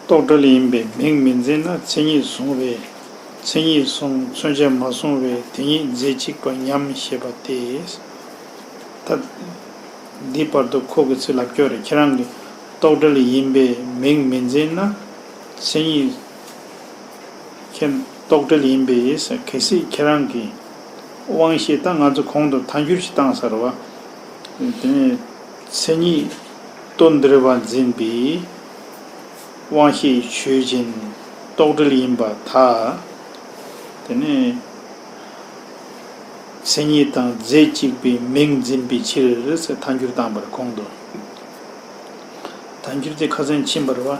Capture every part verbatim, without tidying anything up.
རྟོག་བྲལ་ཡིན་པས་མིང་མི་འཛིན་ན། མཚན་ཉིད་བཟུང་བས། མཚན་ཉིད་བཟུང་མཚོན་བྱ་མ་བཟུང་བས། དེ་ཉིད་རྫས་གཅིག་པ་མཉམ་ཞེས་པ་སྟེ། ད་འདི་བར་དུ་ཁོ་གི་ཚིག་ལབ་སྐྱོར་རེད། ཁྱེད་རང་གིས་རྟོག་བྲལ་ཡིན་པས་མིང་མི་འཛིན་ན། མཚན་ཉིད་ཁྱེད་རྟོག་བྲལ་ཡིན་པས་ཟེར། གལ་སྲིད་ཁྱེད་རང་གིས་དབང་ཤེས། ད་ང་ཚོ་གོང་དུ་ཐལ་འགྱུར་ཞིག་བཏང་ཚར་བ། དེ་ནས་མཚན་ཉིད་ལྟོ་ལྡིར་བ་འཛིན་པའི་དབང་ཤེས་ཆོས་ཅན་རྟོག་བྲལ་ཡིན་པར་ཐལ། དེ་ནས་མཚན་ཉིད་དང་རྫས་གཅིག་པའི་མིང་འཛིན་པའི་ཕྱིར་ཟེར་ཐལ་འགྱུར་བཏང་བར་གོང་དུ། ཐལ་འགྱུར་དེ་ཁ་སང་ཕྱིན་པ་རེད་བ།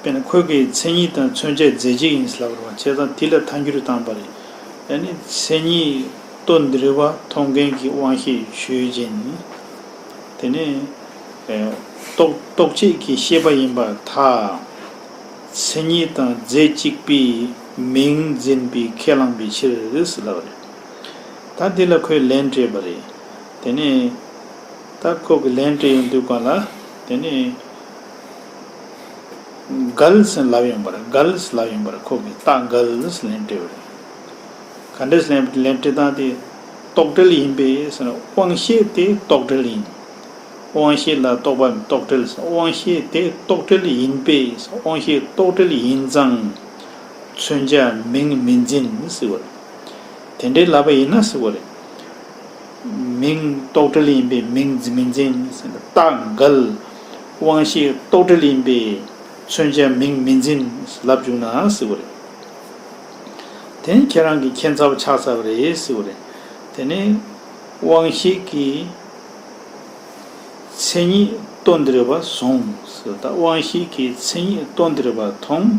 དཔེར་ན་ཁོ་གིས་མཚན་ཉིད་དང་མཚོན་བྱ་རྫས་གཅིག་ཡིན་ལབ་རེད་བ། བྱས་ཙང་དེ་ལ་ཐལ་འགྱུར་བཏང་པ་རེད། ཡང་ན་མཚན་ཉིད་ལྟོ་ལྡིར་བ་མཐོང་མཁན་གྱི་དབང་ཤེས་ཆོས་ཅན། དེ་ནས་ཨེ་རྟོག་རྟོག་བཅས་ཀྱི་ཤེས་པ་ཡིན་པར་ཐལ། མཚན་ཉིད་དང་རྫས་གཅིག་པའི་མིང་འཛིན་པའི་ཁས་བླངས་པའི་ཕྱིར་ཟེར་ལབ་པ་རེད། ད་འདི་ལ་ཁོས་ལན་སྤྲད་པ་རེད། དེ་ནས་ད་ཁོ་གི་ལན་སྤྲད་ཡོང་དུས་སྒང་ལ། དེ་ནས་འགལ་ཟེར་ལབ་ཡོང་པ་རེད། འགལ་ཟེར་ལབ་ཡོང་པ་རེད། ཁོ་གིས་རྟགས་འགལ་ཟེར་ལན་སྤྲད་པ་རེད། ག་འདྲས་ལན་ལན་སྤྲད་སྟངས་དེ། རྟོག་བྲལ་ཡིན་པས་ཟེར་ན་དབང་ཤེས་དེ་རྟོག་བྲལ་ཡིན། དབང་ཤེས་ལ་རྟོག་པ་རྟོག་བྲལ་ཟེར། དབང་ཤེས་དེ་རྟོག་བྲལ་ཡིན་པས། དབང་ཤེས་རྟོག་བྲལ་ཡིན་ཙང་མཚོན་བྱ་མིང་མི་འཛིན་ཟེར་བ་རེད། དེ་འདྲའི་ལབ་པ་ཡིན་ན་ཟེར་བ་རེད། མིང་རྟོག་བྲལ་ཡིན་པས་མིང་མི་འཛིན་ཟེར་ན་རྟགས་འགལ། དབང་ཤེས་རྟོག་བྲལ་ཡིན་པས་མཚོན་བྱ་མིང་མི་འཛིན་ལབ་བཅུག་ན་ཟེར་བ་རེད། དེ་ནི་ཁྱེད་རང་གི་ཁྱད་མཚར་པོ་ཆགས་ཚར་བ་རེད་ཟེར་བ་རེད། དེ་ནི་དབང་ཤེས་ཀྱིས་མཚན་ཉིད་ལྟོ་ལྡིར་བ་བཟུང་ཟེར། ད་དབང་ཤེས་ཀྱིས་མཚན་ཉིད་ལྟོ་ལྡིར་བ་མཐོང་།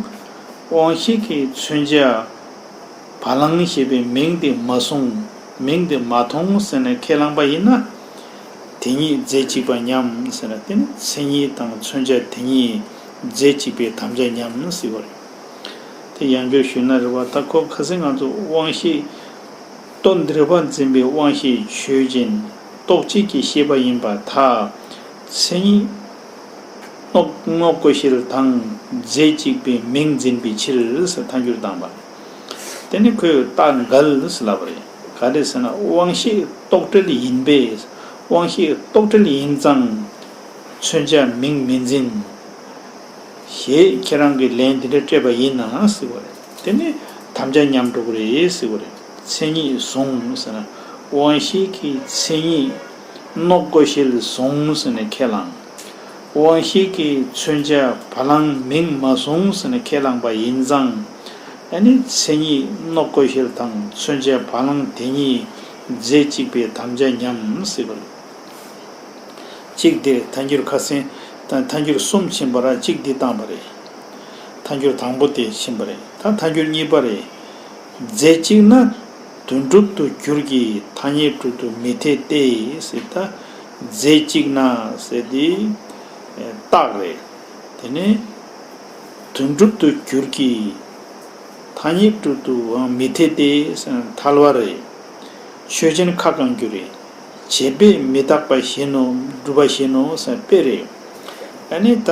དབང་ཤེས་ཀྱིས་མཚོན་བྱ་བ་ལང་ཞེས་པའི་མིང་དེ་མ་བཟུང་། མིང་དེ་མ་མཐོང་ཟེར་ནས་ཁས་བླངས་པ་ཡིན་ན། དེ་ཉིད་རྫས་གཅིག་པ་མཉམ་ཟེར་ན། དེ་ནི་མཚན་ཉིད་དང་མཚོན་བྱ་དེ་ཉིད་རྫས་གཅིག་པའི་དམ་བཅའ་མཉམ་ཟེར་བ་རེད། དེ་ཡང་བསྐྱར་ཞུས་ན་རེད་བ། ད་ཁོ་ཁ་སང་ང་ཚོ་དབང་ཤེས་ལྟོ་ལྡིར་བ་འཛིན་པའི་དབང་ཤེས་ཆོས་ཅན། རྟོག་བཅས་ཀྱི་ཤེས་པ་ཡིན་པར་ཐལ། མཚན་ཉིད་སྣོག་སྣོག་གོ་ཤེལ་དང་རྫས་གཅིག་པའི་མིང་འཛིན་པའི་ཕྱིར་ཟེར་ཐལ་འགྱུར་བཏང་བ། དེ་ནི་ཁོས་རྟགས་འགལ་ཟེར་ལབ་པ་རེད། ག་རེ་ཟེར་ན་དབང་ཤེས་རྟོག་བྲལ་ཡིན་པས། དབང་ཤེས་རྟོག་བྲལ་ཡིན་ཙང་མཚོན་བྱ་མིང་མི་འཛིན། ཞེས་ཁྱེད་རང་གིས་ལན་འདི་འདྲ་སྤྲད་པ་ཡིན་ན་ཟེར་བ་རེད། དེ་ནི་དམ་བཅའ་ཉམས་འགྲོ་གི་རེད་ཟེར་བ་རེད། མཚན་ཉིད་བཟུང་ཟེར་ན། དབང་ཤེས་ཀྱིས་མཚན་ཉིད་སྣོག་གོ་ཤེལ་བཟུང་ཟེར་ནས་ཁས་བླངས། དབང་ཤེས་ཀྱིས་མཚོན་བྱ་བ་ལང་མིང་མ་བཟུང་ཟེར་ནས་ཁས་བླངས་པ་ཡིན་ཙང་། ཨ་ནི་མཚན་ཉིད་སྣོག་གོ་ཤེལ་དང་མཚོན་བྱ་བ་ལང་དེ་གཉིས་རྫས་གཅིག་པའི་དམ་བཅའ་ཉམས་ཟེར་བ་རེད། གཅིག་དེ་ཐལ་འགྱུར་ཁ་སང་དང་ཐལ་འགྱུར་གསུམ་ཕྱིན་པ་ར། གཅིག་འདི་བཏང་པ་རེད། ཐལ་འགྱུར་དང་པོ་དེ་ཕྱིན་པ་རེད། ད་ཐལ་འགྱུར་གཉིས་པ་རེད། རྫས་གཅིག་ན་དོན་གྲུབ་ཏུ་འགྱུར་གྱི་ཐ་སྙད་གྲུབ་ཏུ་མི་འཐད་དེ་ཟེར། ད་རྫས་གཅིག་ན་ཟེར་དེ་རྟགས་རེད། དེ་ནས་དོན་གྲུབ་ཏུ་འགྱུར་གྱི་ཐ་སྙད་གྲུབ་ཏུའང་མི་འཐད་དེ་ཟེར་ན་ཐལ་བ་རེད། ཆོས་ཅན་ཁ་བསྐང་རྒྱུ་རེད། བྱས་པས་མི་རྟག་པ་བཞིན་ནོ། སྒྲུབ་པ་བཞིན་ནོ་ཟེར་དཔེ་རེད། ཨ་ནི་ད་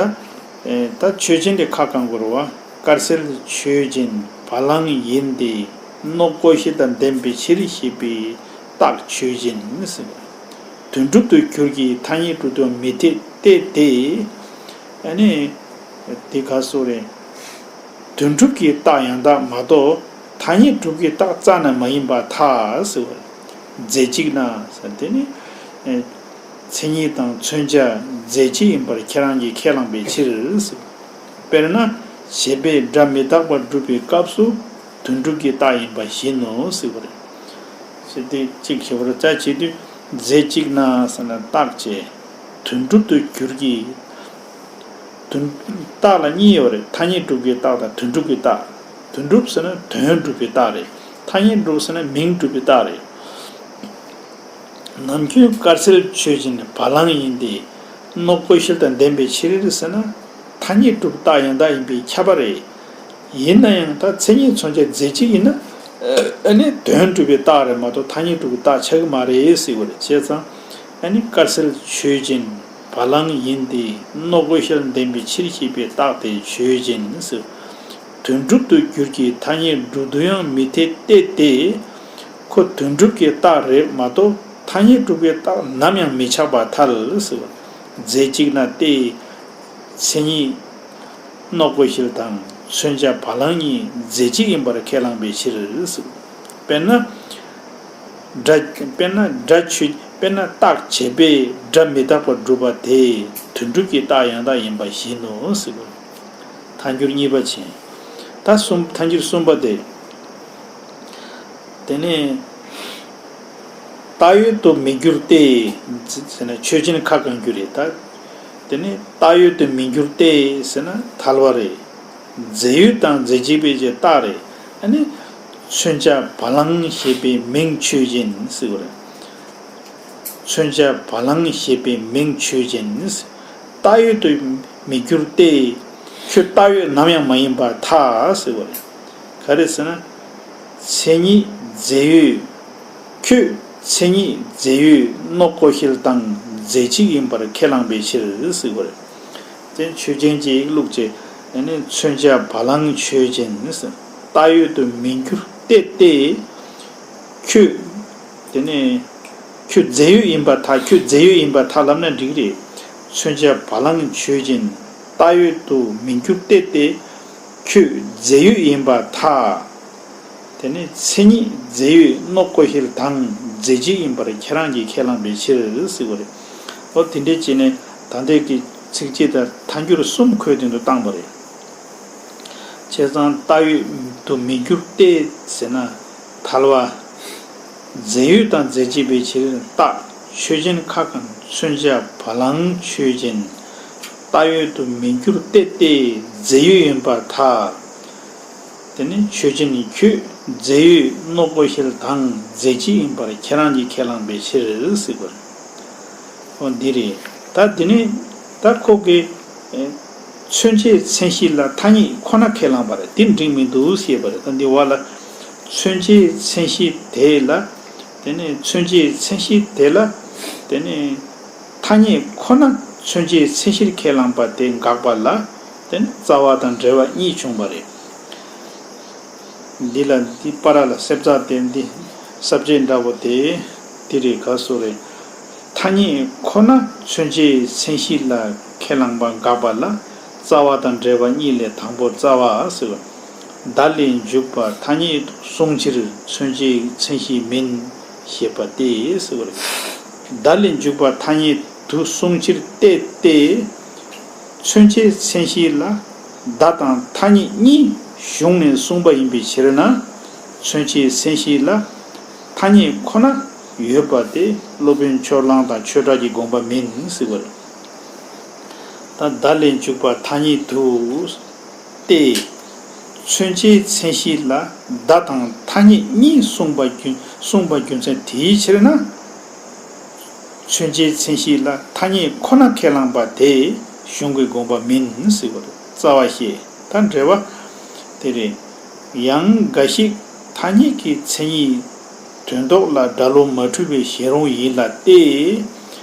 ཨེ་ད་ཆོས་ཅན་དེ་ཁ་བསྐང་དགོས་རེད་བ། དཀར་གསལ་ཆོས་ཅན་བ་ལང་ཡིན་ཏེ། སྣོག་གོ་ཤེལ་དང་ལྡན་པའི་ཕྱིར་ཞེས་པའི་རྟགས་ཆོས་ཅན་ཟེར། དོན་གྲུབ་ཏུ་འགྱུར་གྱི་ཐ་སྙད་གྲུབ་ཏུ་མི་འཐད་དེ། ཨ་ནི་དེ་ག་སོགས་རེད། དོན་གྲུབ་ཀྱི་རྟགས་ཡང་དག་མ་གཏོགས་ཐ་སྙད་གྲུབ་ཀྱི་རྟགས་རྩ་ནས་མ་ཡིན་པར་ཐལ་ཟེར་བ། རྫས་གཅིག་ན་ཟེར་དེ་ནི། ཨེ་མཚན་ཉིད་དང་མཚོན་བྱ་རྫས་གཅིག་ཡིན་པར་ཁྱེད་རང་གིས་ཁས་བླངས་པའི་ཕྱིར་ཟེར། དཔེར་ན་བྱས་པས་སྒྲ་མི་རྟག་པར་སྒྲུབ་པའི་སྐབས་སུ་དོན་གྲུབ་ཀྱི་རྟགས་ཡིན་པ་བཞིན་ནོ་ཟེར་བ་རེད། ཟེར་དེ་གཅིག་བྱས་པར་རྩ་བྱེད་དུས་རྫས་གཅིག་ན་ཟེར་ན་རྟགས་བྱས། དོན་གྲུབ་ཏུ་འགྱུར་གྱི། དོན། རྟགས་ལ་གཉིས་ཡོད་རེད། ཐ་སྙད་གྲུབ་ཀྱི་རྟགས་དང་དོན་གྲུབ་ཀྱི་རྟགས། དོན་གྲུབ་ཟེར་ན་དོན་གྲུབ་པའི་རྟགས་རེད། ཐ་སྙད་གྲུབ་ཟེར་ན་མིང་གྲུབ་པའི་རྟགས་རེད། ནམ་རྒྱུན་དཀར་གསལ་ཆོས་ཅན་བ་ལང་ཡིན་ཏེ། སྣོག་གོ་ཤེལ་དང་ལྡན་པའི་ཕྱིར་ཟེར་ན། ཐ་སྙད་གྲུབ་རྟགས་ཡང་དག་ཡིན་པས་ཁྱབ་པ་རེད། ཡིན་ན་ཡང་ད་མཚན་ཉིད་མཚོན་བྱ་རྫས་གཅིག་ཡིན་ན། ཨ་ནི་དོན་གྲུབ་པའི་རྟགས་རེད་མ་གཏོགས་ཐ་སྙད་གྲུབ་པའི་རྟགས་ཆགས་ཀྱི་མ་རེད་ཟེར་བ་རེད། བྱས་ཙང་ཨ་ནི་དཀར་གསལ་ཆོས་ཅན། བ་ལང་ཡིན་ཏེ། སྣོག་ཀོ་ཤལ་ལྡན་པའི་ཕྱིར་ཞེས་པའི་རྟགས་དེ་ཆོས་ཅན་ཟེར། དོན་གྲུབ་ཏུ་འགྱུར་གྱི་ཐ་སྙད་འབྲུ་དུ་ཡང་མི་འཐད་དེ་སྟེ། ཁོ་དོན་གྲུབ་ཀྱི་རྟགས་རེད་མ་གཏོགས་ཐ་སྙད་གྲུབ་པའི་རྟགས་ནམ་ཡང་མི་ཆགས་པར་ཐལ་ཟེར། རྫས་གཅིག་ན་སྟེ། མཚན་ཉིད། སྣོག་ཀོ་ཤལ་དང་མཚོན་བྱ་བ་ལང་གཉིས་རྫས་གཅིག་ཡིན་པར་ཁས་བླངས་པའི་ཕྱིར། དཔེར་ན། སྒྲ། དཔེར་ན་སྒྲ་ཆོས། དཔེར་ན་རྟགས་བྱས་པས་སྒྲ་མི་རྟག་པར་སྒྲུབ་པ་དེ་དོན་གྲུབ་ཀྱི་རྟགས་ཡང་དག་ཡིན་པ་བཞིན་ནོ་ཟེར་གོ། ཐལ་འགྱུར་གཉིས་པ་བྱས། ད་གསུམ། ཐལ་འགྱུར་གསུམ་པ་དེ། དེ་ནས། རྟགས་ཡོད་དུ་མི་འགྱུར་ཏེ། ཟེར་ན་ཆོས་ཅན་ཁ་གང་འགྱུར་རེད་ད། དེ་ནས་རྟགས་ཡོད་དུ་མི་འགྱུར་ཏེ་ཟེར་ན་ཐལ་བ་རེད། རྫས་ཡོད་དང་རྫས་གཅིག་པའི་ཆོས་རྟགས་རེད། ཨ་ནི། མཚོན་བྱ་བ་ལང་ཞེས་པའི་མིང་ཆོས་ཅན་ཟེར་བ་རེད། མཚོན་བྱ་བ་ལང་ཞེས་པའི་མིང་ཆོས་ཅན། རྟགས་ཡོད་དུ་མི་འགྱུར་ཏེ། ཁྱོད་རྟགས་ཡོད་ནམ་ཡང་མ་ཡིན་པར་ཐལ་ཟེར་བ་རེད། ག་རེ་ཟེར་ན། མཚན་ཉིད་རྫས་ཡོད། ཁྱོད་མཚན་ཉིད་རྫས་ཡོད་སྣོག་ཀོ་ཤལ་དང་རྫས་གཅིག་ཡིན་པར་ཁས་བླངས་པའི་ཕྱིར་ཟེར་བ་རེད། དེ་ཆོས་ཅན་གྱི་ཡིག་བླུགས་བྱས། ཨ་ནི་མཚོན་བྱ་བ་ལང་ཆོས་ཅན། རྟགས་ཡོད་དུ་མི་འགྱུར་ཏེ་སྟེ། ཁྱོད། དེ་ནས། ཁྱོད་རྫས་ཡོད་ཡིན་པར་ཐལ། ཁྱོད་རྫས་ཡོད་ཡིན་པར་ཐལ་ལབ་ན་འགྲིག་རེད། མཚོན་བྱ་བ་ལང་ཆོས་ཅན། རྟགས་ཡོད་དུ་མི་འགྱུར་ཏེ་སྟེ། ཁྱོད་རྫས་ཡོད་ཡིན་པར་ཐལ། དེ་ནས་མཚན་ཉིད་རྫས་ཡོད་སྣོག་ཀོ་ཤལ་དང་རྫས་གཅིག་ཡིན་པར་ཁྱེད་རང་གིས་ཁས་བླངས་པའི་ཕྱིར་ཟེར་བ་རེད། ཨོ་དེ་འདྲས་བྱས་ནས་ད་ལྟའི་གི་ཚིགས་བཅད་དང་ཐལ་འགྱུར་གསུམ་ཁོས་དོན་དུ་བཏང་བ་རེད། བྱས་ཙང་རྟགས་ཡོད་དུ་མི་འགྱུར་ཏེ་ཟེར་ན་ཐལ་བ། རྫས་ཡོད་དང་རྫས་གཅིག་པའི་ཕྱིར་རྟགས་ཆོས་ཅན་ཁ་གང་མཚོན་བྱ་བ་ལང་ཆོས་ཅན། རྟགས་ཡོད་དུ་མི་འགྱུར་ཏེ་སྟེ་རྫས་ཡོད་ཡིན་པར་ཐལ། དེ་ནི་ཆོས་ཅན་ནི་ཁྱོད་རྫས་ཡོད་སྣོག་ཀོ་ཤལ་དང་རྫས་གཅིག་ཡིན་པར་ཁྱེད་རང་གིས་ཁས་བླངས་པའི་ཕྱིར་ཟེར་བ་རེད། འོ་འདི་རེད། ད་འདི་ནི་ད་ཁོ་གི་ཨེ། མཚོན་བྱའི་མཚན་གཞི་ལ་ཐ་སྙད་ཁོ་ན་ཁས་བླངས་པ་རེད། འདི་འགྲིག་མི་འདུག་ཞེས་པ་རེད། ད་འདི་བ་ལ་མཚོན་བྱའི་མཚན་གཞི་དེ་ལ། དེ་ནི་མཚོན་བྱའི་མཚན་གཞི་དེ་ལ། དེ་ནི་ཐ་སྙད་ཁོ་ན་མཚོན་བྱའི་མཚན་གཞིར་ཁས་བླངས་པ་དེ་འགག་པ་ལ། དེ་ནི་རྩ་བ་དང་འབྲེལ་བ་གཉིས་བྱུང་བ་རེད། འདི་ལ་འདི་པ་ར་ལ་སེབ་ཙག་དེ་འདི་ས་བཅད་འདྲ་བོ་དེ་དེ་རེད། ག་སོ་རེད། ཐ་སྙད་ཁོ་ན་མཚོན་བྱའི་མཚན་གཞི་ལ་ཁས་བླངས་པ་འགག་པ་ལ་རྩ་བ་དང་འབྲེལ་བ་གཉིས་ལས་དང་པོ་རྩ་བ་ཟེར་བ། བརྡ་ལས་འཇུག་པ་ཐ་སྙད་དུ་གསུངས་ཕྱིར་མཚོན་བྱའི་མཚན་གཞི་མིན་ཞེས་པ་སྟེ་ཟེར་བ་རེད། བརྡ་ལས་འཇུག་པ་ཐ་སྙད་དུ་གསུངས་ཕྱིར་ཏེ་སྟེ། མཚོན་བྱའི་མཚན་གཞི་ལ་བརྡ་དང་ཐ་སྙད་གཉིས་གཞུང་ནས་གསུངས་པ་ཡིན་པའི་ཕྱིར་ན། མཚོན་བྱའི་མཚན་གཞི་ལ་ཐ་སྙད་ཁོ་ན་ཡོད་པ་དེ་སློབ་དཔོན་ཕྱོགས་གླང་དང་ཆོས་གྲགས་ཀྱི་དགོངས་པ་མིན་ཟེར་བ་རེད། ད་བརྡ་ལས་འཇུག་པ་ཐ་སྙད་དུ་སྟེ། མཚོན་བྱའི་མཚན་གཞི་ལ་བརྡ་དང་ཐ་སྙད་གཉིས་གསུངས་པ་རྒྱུ་གསུངས་པ་རྒྱུ་མཚན་དེའི་ཕྱིར་ན། མཚོན་བྱའི་མཚན་གཞི་ལ་ཐ་སྙད་ཁོ་ན་ཁས་བླངས་པ་དེ་གཞུང་གི་དགོངས་པ་མིན་ཟེར་བ་རེད། རྩ་བ་ཤེས། ད་འགྲེལ་བ་དེ་རེད། ཡང་འགའ་ཞིག་ཐ་སྙད་ཀྱི་མཚན་ཉིད་དོན་ལྡོག་ལ་སྒྲ་བློ་མ་འཁྲུལ་བའི་ཞེན་རུང་ཡིན་ལ་སྟེ།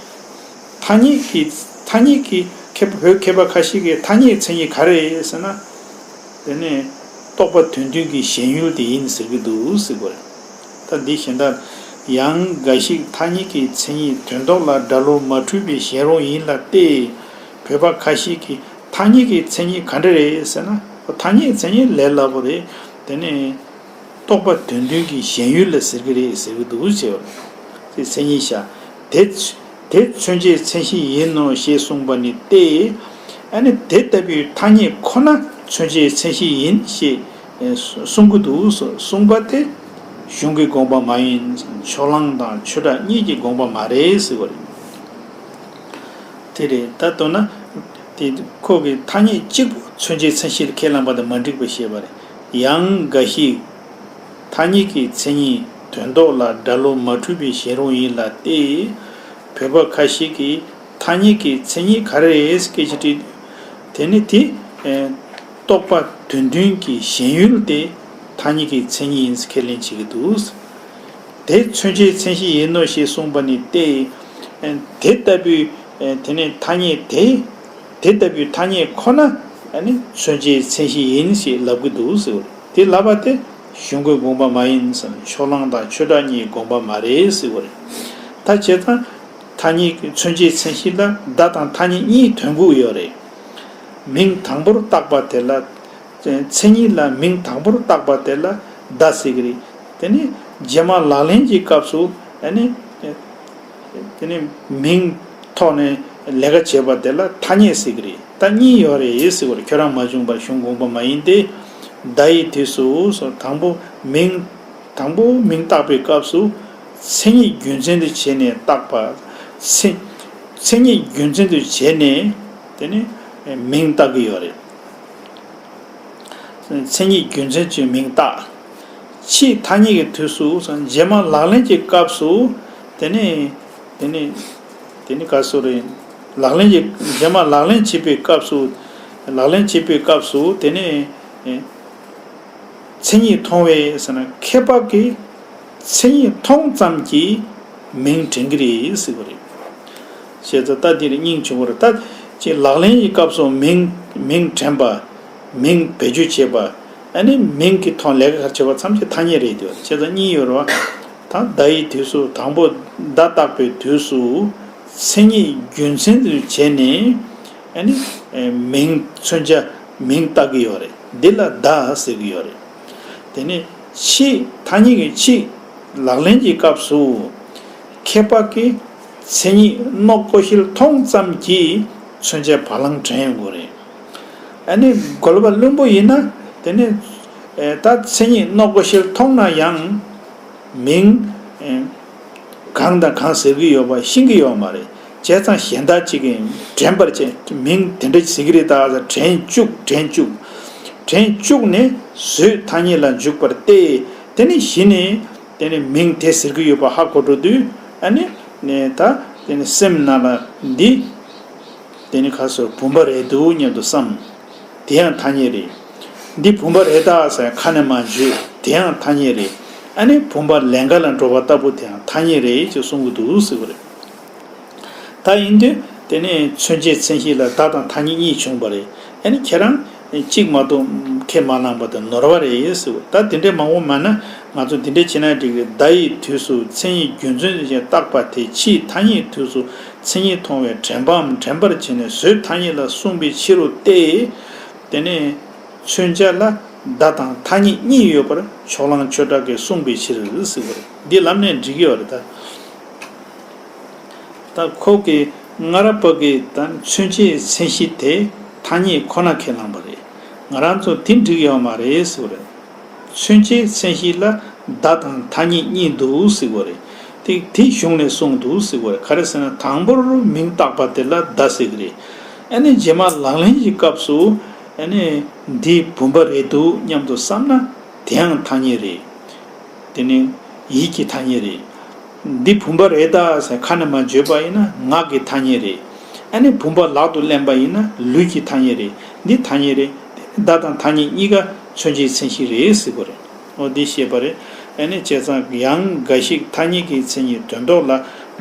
ཐ་སྙད་ཀྱི་ཐ་སྙད་ཀྱི་མཁས་པ་བོད་མཁས་པ་ཁ་ཤས་ཀྱིས་ཐ་སྙད་མཚན་ཉིད་ག་རེ་ཟེར་ན། དེ་ནས་རྟོག་པ་དོན་མཐུན་གྱི་ཞེན་ཡུལ་དེ་ཡིན་ཟེར་གྱི་འདུག་ཟེར་བ་རེད། ད་འདི་གཞན་དག་ཡང་འགའ་ཞིག་ཐ་སྙད་ཀྱི་མཚན་ཉིད་དོན་ལྡོག་ལ་སྒྲ་བློ་མ་འཁྲུལ་བའི་ཞེན་རུང་ཡིན་ལ་སྟེ། བོད་པ་ཁ་ཤས་ཀྱིས་ཐ་སྙད་ཀྱི་མཚན་ཉིད་ག་འདྲ་རེད་ཟེར་ན། ཐ་སྙད་མཚན་ཉིད་ལས་སླ་པོ་རེད། དེ་ནས་རྟོག་པ་དོན་མཐུན་གྱི་ཞེན་ཡུལ་ལ་ཟེར་གྱི་རེད་ཟེར་གྱི་འདུག་ཟེར་བ་རེད། དེ་མཚན་ཉིད་བཞག་དེ། དེ་མཚོན་བྱའི་མཚན་གཞི་ཡིན་ནོ་ཞེས་གསུངས་པ་ནི་སྟེ། ཨ་ནི་དེ་ལྟ་བུའི་ཐ་སྙད་ཁོ་ན་མཚོན་བྱའི་མཚན་གཞི་ཡིན་ཞེས་གསུང་གི་འདུག་གསུངས་པ་དེ་གཞུང་གི་དགོངས་པ་མ་ཡིན། ཕྱོགས་གླང་དང་ཆོས་གྲགས་གཉིས་ཀྱི་དགོངས་པ་མ་རེད་ཟེར་བ་རེད། དེ་རེད། ད་མདོར་ན་དེ་ཁོ་གི་ཐ་སྙད་གཅིག་པུ་མཚོན་བྱའི་མཚན་གཞིར་ཁས་བླངས་པ་དང་མ་འགྲིག་པ་ཞེས་པ་རེད། ཡང་འགའ་ཞིག་ཐ་སྙད་ཀྱི་མཚན་ཉིད་དོན་ལྡོག་ལ་སྒྲ་བློ་མ་འཁྲུལ་བའི་ཞེན་རུང་ཡིན་ལ་སྟེ། བོད་པ་ཁ་ཤས་ཀྱིས་ཐ་སྙད་ཀྱི་མཚན་ཉིད་ག་རེ་རེད་སྐད་ཆ་དྲིས། དེ་ནི་དེ། ཨེ། རྟོག་པ་དོན་མཐུན་གྱི་ཞེན་ཡུལ་དེ་ཐ་སྙད་ཀྱི་མཚན་ཉིད་ཡིན་ཟེར་ཁས་ལེན་བྱེད་ཀྱི་འདུག་དེ་མཚོན་བྱའི་མཚན་གཞི་ཡིན་ནོ་ཞེས་གསུངས་པ་ནི་སྟེ། ཨེ། དེ་ལྟ་བུའི་ དེ་ནས་ཐ་སྙད་དེ། དེ་ལྟ་བུའི་ཐ་སྙད་ཁོ་ན་ནི་མཚོན་བྱའི་མཚན་གཞི་ཡིན་ཞེས་ལབ་ཀྱི་འདུག་ཟེར་བ་རེད། དེ་ལབ་པ་དེ་གཞུང་གི་དགོངས་པ་མ་ཡིན་ཟེར་ན་ཕྱོགས་གླང་དང་ཆོས་གྲགས་གཉིས་དགོངས་པ་མ་རེད་ཟེར་བ་རེད། ད་བྱས་ཙང་ཐ་སྙད་ཀྱི་མཚོན་བྱའི་མཚན་གཞི་ལ་བརྡ་དང་ཐ་སྙད་གཉིས་ཐོན་གྱི་ཡོད་རེད། མིང་དང་པོར་བཏགས་པ་དེ་ལ། མཚན་ཉིད་ལ་མིང་དང་པོར་བཏགས་པ་དེ་ལ་བརྡ་ཟེར་གྱི་རེད། དེ་ནི་རྗེས་མ་ལག་ལེན་གྱི་སྐབས་སུ་ཨ་ནི། དེ་ནི་མིང་ཐོག་ནས་ལས་ཀ་བྱེད་པ་དེ་ལ་ཐ་སྙད་ཟེར་གྱི་རེད། ད་གཉིས་ཡོད་རེད་ཟེར་བར་ཁྱོད་རང་མ་བྱུང་བར་གཞུང་དགོངས་པ་མ་ཡིན་ཏེ། བརྡ་ཡི་དུས་སུ་སོ་དང་པོ་མིང་། དང་པོ་མིང་བཏགས་པའི་སྐབས་སུ་མཚན་ཉིད་རྒྱུ་མཚན་དུ་བྱས་ནས་བཏགས་པ། མཚན་མཚན་ཉིད་རྒྱུ་མཚན་དུ་བྱས་ནས་དེ་ནི་མིང་བཏགས་ཀྱི་ཡོད་རེད། མཚན་ཉིད་རྒྱུ་མཚན་གྱི་མིང་བཏགས། ཕྱིས་ཐ་སྙད་ཀྱི་དུས་སུ་རྗེས་མ་ལག་ལེན་གྱི་སྐབས་སུ་དེ་ནི་དེ་ནི་དེ་ནི་ག་སོ་རེད། ལག་ལེན་གྱི་རྗེས་མ་ལག་ལེན་བྱེད་པའི་སྐབས་སུ། ལག་ལེན་བྱེད་པའི་སྐབས་སུ་དེ་ནི་མཚན་ཉིད་མཐོང་བས་ཟེར་ན་མཁས་པ་གིས་མཚན་ཉིད་མཐོང་ཙམ་གྱིས་མིང་དྲན་གྱི་རེད་ཟེར་བ་རེད། བྱས་ཙང་ད་འདིར་སྙིང་བྱུང་བར་ད་ཅིག་ལག་ལེན་གྱི་སྐབས་སུ་མིང་མིང་དྲན་པ། མིང་བེད་སྤྱོད་བྱེད་པ། ཨ་ནི་མིང་གི་ཐོག་ལས་ཀ་ག་རེ་བྱེད་པ་ཐམས་ཅད་ཐ་སྙད་རེད་དེ། བྱས་ཙང་གཉིས་ཡོད་རེད་བ། ད་བརྡ་ཡི་དུས་སུ་དང་པོ་བརྡ་བཏགས་པའི་དུས་སུ་མཚན་ཉིད་རྒྱུ་མཚན་དུ་བྱས་ནས་ཨ་ནི་མིང་མཚོན་བྱ་མིང་བཏགས་ཀྱི་ཡོད་རེད། འདི་ལ་བརྡ་ཟེར་གྱི་ཡོད་རེད། དེ་ནས་ཕྱིས་ཐ་སྙད་ཀྱི་ཕྱིས་ལག་ལེན་གྱི་སྐབས་སུ་མཁས་པ་གིས་མཚན་ཉིད་རྣོ་ཀོ་ཤལ་མཐོང་ཙམ་གྱིས་མཚོན་བྱ་བ་ལང་དྲན་ཡོང་དགོས་རེད། ཨ་ནི་རྒོལ་བ་བླུན་པོ་ཡིན་ན་དེ་ནི་ད་མཚན་ཉིད་རྣོ་ཀོ་ཤལ་མཐོང་ན་ཡང་མིང་གང་དང་གང་ཟེར་གྱི་ཡོད་པ་ཤེས་ཀྱི་ཡོད་མ་རེད། བྱས་ཙང་གཞན་དག་ཅིག་གིས་དྲན་པར་བྱས་མིང་དེ་འདྲ་ཟེར་གྱི་རེད་ད་ཟེར་དྲན་བཅུག་དྲན་བཅུག་དྲན་བཅུག་ནས་བཟོད་ཐ་སྙད་ལ་འཇུག་པར་ཏེ། དེ་ནི་གཞི་ནས་དེ་ནི་མིང་དེ་ཟེར་གྱི་ཡོད་པ་ཧ་གོ་འགྲོ་དུས་ཨ་ནི་ད་དེ་ནི་སེམས་ནང་ལ་འདི་དེ་ནི་ག་སོ་བུམ་པ་རེད་འདུག་སྙམ་དུ་བསམ། དེ་ཡང་ཐ་སྙད་རེད། འདི་བུམ་པ་རེད་ད་ཟེར་ཁ་ནས་མ་བརྗོད་དེ་ཡང་ཐ་སྙད་རེད། ཨ་ནི་བུམ་པ་ལེན་ག་ལ་འགྲོ་བ་ལྟ་བུ་དེ་ཡང་ཐ་སྙད་རེད་ཅེས་གསུང་གི་འདུག་ཟེར་བ་རེད། ད་ཡིན་དུས་དེ་ནས་མཚོན་བྱའི་མཚན་གཞི་ལ་བརྡ་དང་ཐ་སྙད་གཉིས་བྱུང་བ་རེད། ཨ་ནི་ཁྱེད་རང་གཅིག་མ་གཏོགས་ཁས་མ་བླངས་པ་དེ་ནོར་བ་རེད་ཟེར་བ། ད་དེ་འདྲའི་མང་པོ་མ་ན་ང་ཚོ་འདི་འདྲ་བྱེད་ན་འགྲིག་རེད། བརྡ་ཡི་དུས་སུ་མཚན་ཉིད་རྒྱུ་མཚན་དུ་བྱས་བཏགས་པ་དེ་ཕྱིས་ཐ་སྙད་དུས་སུ་མཚན་ཉིད་མཐོང་བས་དྲན་པའམ་དྲན་པར་བྱས་ནས་བཟོད་ཐ་སྙད་ལ་གསུངས་པའི་ཕྱིར་རོ་སྟེ། དེ་ནས་མཚོན་བྱ་ལ་བརྡ་དང་ཐ་སྙད་གཉིས་ཡོད་པར་ཕྱོགས་གླང་ཆོས་གྲགས་ཀྱིས་གསུངས་པའི་ཕྱིར་ཟེར་བ་རེད། འདི་ལམ་ནས་འགྲིག་གི་ཡོད་རེད་ད། ད་ཁོ་གིས་སྔ་རབས་པ་གིས་ད་མཚོན་བྱའི་མཚན་གཞི་དེ་ཐ་སྙད་ཁོ་ན་ཁས་བླངས་པ་རེད། ང་རང་ཚོ་དེ་འགྲིག་ཡོད་མ་རེད་ཟེར་བ་རེད། མཚོན་བྱའི་མཚན་གཞི་ལ་བརྡ་དང་ཐ་སྙད་གཉིས་འདུག་ཟེར་བ་རེད། དེ་དེ་གཞུང་ནས་གསུངས་འདུག་ཟེར་བ་རེད། ག་རེ་ཟེར་ན་དང་པོར་མིང་བཏགས་པ་དེ་ལ་བརྡ་ཟེར་གི་རེད། ཨ་ནི་རྗེས་མ་ལག་ལེན་གྱི་སྐབས་སུ་ཨ་ནི་འདི་བུམ་པ་རེད་འདུག་སྙམ་དུ་བསམ་ན་དེའང་ཐ་སྙད་རེད། དེ་ནི་ཡིད་ཀྱི་ཐ་སྙད་རེད། འདི་བུམ་པ་རེད་ད་ཟེར་ཁ་ནས་མ་བརྗོད་པ་ཡིན་ན་ངག་གི་ཐ་སྙད་རེད། ཨ་ནི་བུམ་པ་ལག་ཏུ་ལེན་པ་ཡིན་ན་ལུས་ཀྱི་ཐ་སྙད་རེད། འདི་ཐ་སྙད་རེད། བརྡ་དང་ཐ་སྙད་གཉིས་ཀ་མཚོན་བྱའི་མཚན་གཞི་རེད་ཟེར་དགོས་རེད། འོ་འདི་ཤེས་པ་རེད། ཨ་ནི་བྱས་ཙང་ཡང་འགའ་ཞིག་ཐ་སྙད་ཀྱི་མཚན་ཉིད་དོན་ལྡོག་ལ་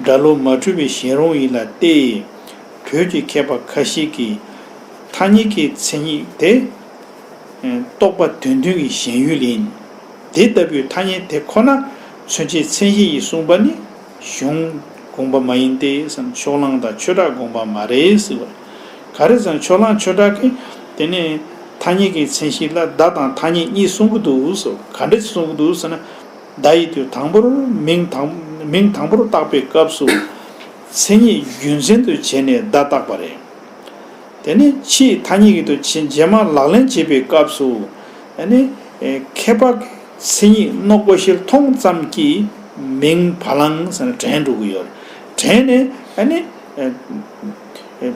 སྒྲ་ལུགས་མ་འཁྲུལ་བའི་ཞེན་རུང་ཡིན་ལ་སྟེ། བོད་ཀྱི་མཁས་པ་ཁ་ཤས་ཀྱིས་ཐ་སྙད་ཀྱི་མཚན་ཉིད་དེ། རྟོག་པ་དོན་མཐུན་གྱི་ཞེན་ཡུལ་ཡིན། དེ་ལྟ་བུའི་ཐ་སྙད་དེ་ཁོ་ན་མཚོན་བྱའི་མཚན་གཞི་ཡིས་གསུངས་པ་ནི་གཞུང་དགོངས་པ་མ་ཡིན་ཏེ་བསམ། ཕྱོགས་གླང་དང་ཆོས་གྲགས་དགོངས་པ་མ་རེད་ཟེར་བ་རེད། ག་རེ་ཟེར་ན་ཕྱོགས་གླང་ཆོས་གྲགས་ཀྱིས་དེ་ནས་ཐ་སྙད་ཀྱི་མཚན་གཞི་ལ་བརྡ་དང་ཐ་སྙད་གཉིས་གསུང་གི་འདུག་ཟེར། ག་འདྲ་ཞིག་གསུང་གི་འདུག་ཟེར་ན། བརྡ་ཡི་དུས་དང་པོར་མིང་དང་མིང་དང་པོར་བཏགས་པའི་སྐབས་སུ་མཚན་ཉིད་རྒྱུ་མཚན་དུ་བྱས་ནས་བརྡ་བཏགས་པ་རེད། དེ་ནས་ཕྱིས་ཐ་སྙད་ཀྱི་དུ་ཕྱིན་རྗེས་མ་ལག་ལེན་བྱེད་པའི་སྐབས་སུ་ཨ་ནི་མཁས་པ་གིས་མཚན་ཉིད་རྣོ་ཀོ་ཤལ་མཐོང་ཙམ་གྱིས་མིང་བ་ལང་ཟེར་ནས་དྲན་འགྲོ་གི་ཡོད་རེད། དྲན་ནས་ཨ་ནི་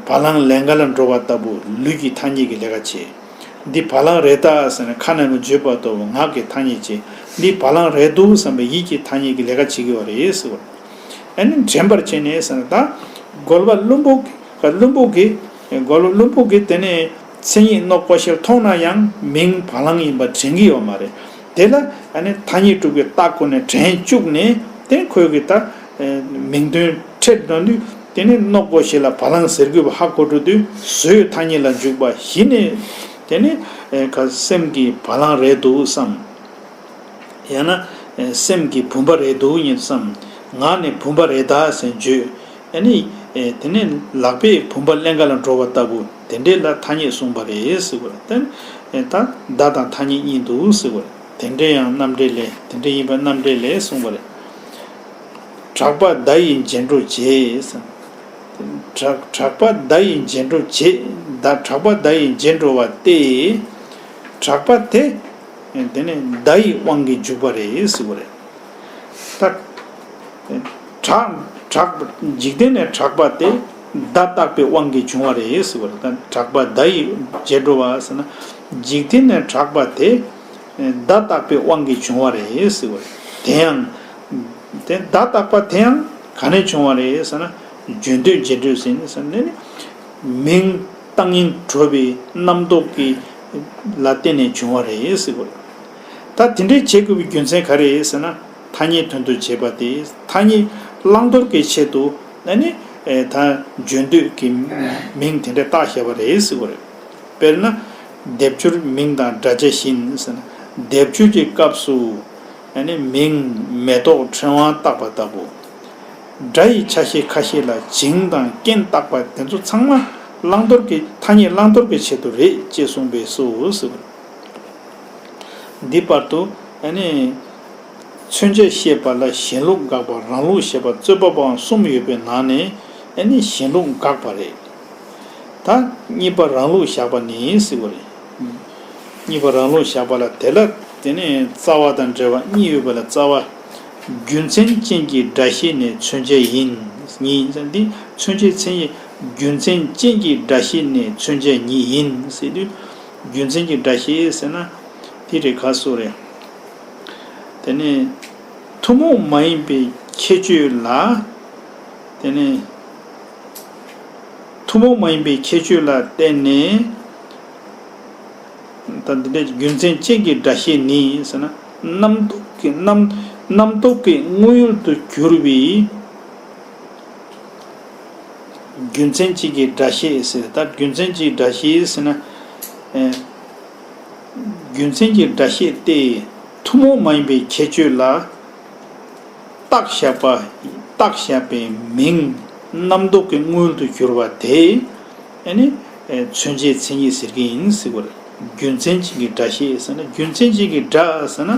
བ་ལང་ལེན་ག་ལ་འགྲོ་བ་ལྟ་བུ་ལུས་ཀྱི་ཐ་སྙད་ཀྱི་ལས་ཀ་བྱེད། འདི་བ་ལང་རེད་ད་ཟེར་ནས་ཁ་ནས་མ་བརྗོད་པ་ལྟ་བུ་ངག་གི་ཐ་སྙད་བྱེད། འདི་བ་ལང་རེད་འདུག་བསམ་པའི་ཡིད་ཀྱི་ཐ་སྙད་ཀྱི་ལས་ཀ་བྱེད་ཀྱི་ཡོད་རེད་ཟེར་བ། ཨ་ནི་དྲན་པར་བྱས་ནས་ཟེར་ན་ད་རྒོལ་བ་བླུན་པོ་གི་བླུན་པོ་གི་རྒོལ་བ་བླུན་པོ་གི་དེ་ནས་མཚན་ཉིད་རྣོ་ཀོ་ཤལ་མཐོང་ན་ཡང་མིང་བ་ལང་ཡིན་པ་དྲན་གྱི་ཡོད་མ་རེད། དེ་ལ་ཨ་ནི་ཐ་སྙད་གྲུབ་པའི་རྟགས་ཀུན་ནས་དྲན་བཅུག་ནས་དེ་ཁོས་གི་ད་མིང་དོན་ཕྲད་འགྲོ་དུས་ དེ་ནས་ནོག་གོ་ཤེ་ལ་བ་ལང་ཟེར་དགོས་པ་ཧ་གོ་འགྲོ་དུས་བཟོའི་ཐ་སྙད་ལ་འཇུག་པ་གཞི་ནས་དེ་ནི་ཨེ་ཁ་སེམས་ཀྱི་བ་ལང་རེད་འདུག་བསམ། ཡང་ན་ཨེ་སེམས་ཀྱི་བུམ་པ་རེད་འདུག་ཉིད་བསམ། ངག་ནས་བུམ་པ་རེད་ད་ཟེར་བརྗོད། ཨ་ནི་ཨེ་དེ་ནས་ལག་པས་བུམ་པ་ཀླན་ཀ་ལ་འགྲོ་བ་ལྟ་བུ་དེ་འདྲས་ལ་ཐ་སྙད་གསུངས་པ་རེད་ཟེར་བ་རེད། ད་ཨེ་ད་བརྡ་དང་ཐ་སྙད་གཉིས་འདུག་ཟེར་བ་རེད། དེ་འདྲས་ཡང་རྣམ་འགྲེལ་ལས་དེ་འདྲས་ཡིན་པ་རྣམ་འགྲེལ་ལས་གསུངས་པ་རེད། གྲགས་པ་བརྡ་ཡི་རྗེས་འགྲོ་བྱེད། གྲགས་གྲགས་པ་བརྡ་ཡི་རྗེས་འགྲོ་བྱེད། བརྡ་གྲགས་པ་བརྡ་ཡི་རྗེས་འགྲོ་བ་སྟེ། གྲགས་པ་དེ། དེ་ནི་བརྡ་ཡི་དབང་གིས་འཇུག་པ་རེད་ཟེར་བ་རེད། ད། གྲགས་གྲགས་འཇིག་རྟེན་ནས་གྲགས་པ་དེ་བརྡ་བཏགས་པའི་དབང་གིས་བྱུང་བ་རེད་ཟེར་བ་རེད། ད་གྲགས་པ་བརྡ་ཡི་རྗེས་འགྲོ་བ་ཟེར་ན། འཇིག་རྟེན་ནས་གྲགས་པ་དེ་བརྡ་བཏགས་པའི་དབང་གིས་བྱུང་བ་རེད་ཟེར་བ་རེད། དེ་ཡང་། དེ་བརྡ་བཏགས་པ་དེ་ཡང་ག་ནས་བྱུང་བ་རེད་ཟེར་ན། རྗེས་འགྲོའི་རྗེས་འགྲོ་ཟེར་ནས་ཟེར་ནས་ནི། མིང་བཏགས་ཉིད་གྲུབ་པའི་རྣམ་རྟོག་གི་ལ་བརྟེན་ནས་བྱུང་བ་རེད་ཟེར་བ་རེད། ད་དེ་འདྲའི་བྱེད་དགོས་པའི་རྒྱུ་མཚན་ག་རེ་རེད་ཟེར་ན། ཐ་སྙད་དོན་དུ་བྱེད་པ་དེ་ཐ་སྙད་བླང་དོར་གྱི་ཆེད་དུ་ཨ་ནི་ད་རྗེས་འགྲོའི་གི་མིང་དེ་འདྲ་བཏགས་བཞག་པ་རེད་ཟེར་བ་རེད། དཔེར་ན། སྡེབ་སྦྱོར་མིང་དང་སྒྲ་བྱ་བཞིན་ཟེར་ན། སྡེབ་སྦྱོར་གྱི་སྐབས་སུ་ཨ་ནི་མིང་མེ་ཏོག་ཕྲེང་བ་བཏགས་པ་ལྟ་བུ། སྒྲ་ཡི་ཆ་ཤས་ཁ་ཤས་ལ་བྱིངས་དང་རྐྱེན་བཏགས་པ་དེ་ཚོ་ཚང་མ་བླང་དོར་གྱི་ཐ་སྙད་བླང་དོར་གྱི་ཆེད་དུ་རེད་ཅེས་གསུངས་པས་སོ་ཟེར་བ། འདི་བར་དུ་ཨ་ནི་མཚོན་བྱ་བཤད་པ་ལ་གཞན་ལུགས་དགག་པ་རང་ལུགས་བཞག་པ་རྩོད་པ་པོའང་གསུམ་ཡོད་པའི་ནང་ནས་ཨ་ནི་གཞན་ལུགས་དགག་པ་རེད། ད་གཉིས་པ་རང་ལུགས་བཞག་པ་ནི་ཟེར་བ་རེད། གཉིས་པ་རང་ལུགས་བཞག་པ་ལ་དེ་ལ་དེ་ནས་རྩ་བ་དང་འབྲེལ་བ་གཉིས་ཡོད་པ་ལ་རྩ་བ། རྒྱུ་མཚན་ཅན་གྱི་སྒྲ་ཤེས་ནི་མཚོན་བྱ་ཡིན། གཉིས་འདི་མཚོན་བྱའི་མཚན་ཉིད། རྒྱུ་མཚན་ཅན་གྱི་སྒྲ་ཤེས་ནི་མཚོན་བྱ་ཉིད་ཡིན་ཟེར་དུས། རྒྱུ་མཚན་གྱི་སྒྲ་ཤེས་ཟེར་ན། དེ་རེད་ག་སོ་རེད། དེ་ནས་ཐུན་མོང་མ་ཡིན་པའི་ཁྱད་ཆོས་ལ། དེ་ནས་ཐུན་མོང་མ་ཡིན་པའི་ཁྱད་ཆོས་ལ་བརྟེན་ནས། ད་འདི་འདྲའི་རྒྱུ་མཚན་ཅན་གྱི་སྒྲ་ཤེས་ནི་ཟེར་ན། རྣམ་རྟོག་གི་རྣམ་རྣམ་རྟོག་གི་དངོས་ཡུལ་དུ་གྱུར་པའི། རྒྱུ་མཚན་གཅིག་གི་སྒྲ་ཤེས་ཟེར། ད་རྒྱུ་མཚན་གཅིག་སྒྲ་ཤེས་ཟེར་ན། ཨེ། རྒྱུ་མཚན་གྱི་སྒྲ་ཤེས་ཏེ། ཐུན་མོང་མ་ཡིན་པའི་ཁྱད་ཆོས་ལ། བཏགས་བཞག་པ། བཏགས་བཞག་པའི་མིང་རྣམ་རྟོག་གི་དངོས་ཡུལ་དུ་གྱུར་པ་དེ། ཨ་ནི། ཨེ། མཚོན་བྱའི་མཚན་ཉིད་ཟེར་གྱི་ཡིན་ཟེར་བ་རེད། རྒྱུ་མཚན་གཅིག་གི་སྒྲ་ཤེས་ཟེར་ན། རྒྱུ་མཚན་གཅིག་གི་སྒྲ་ཟེར་ན།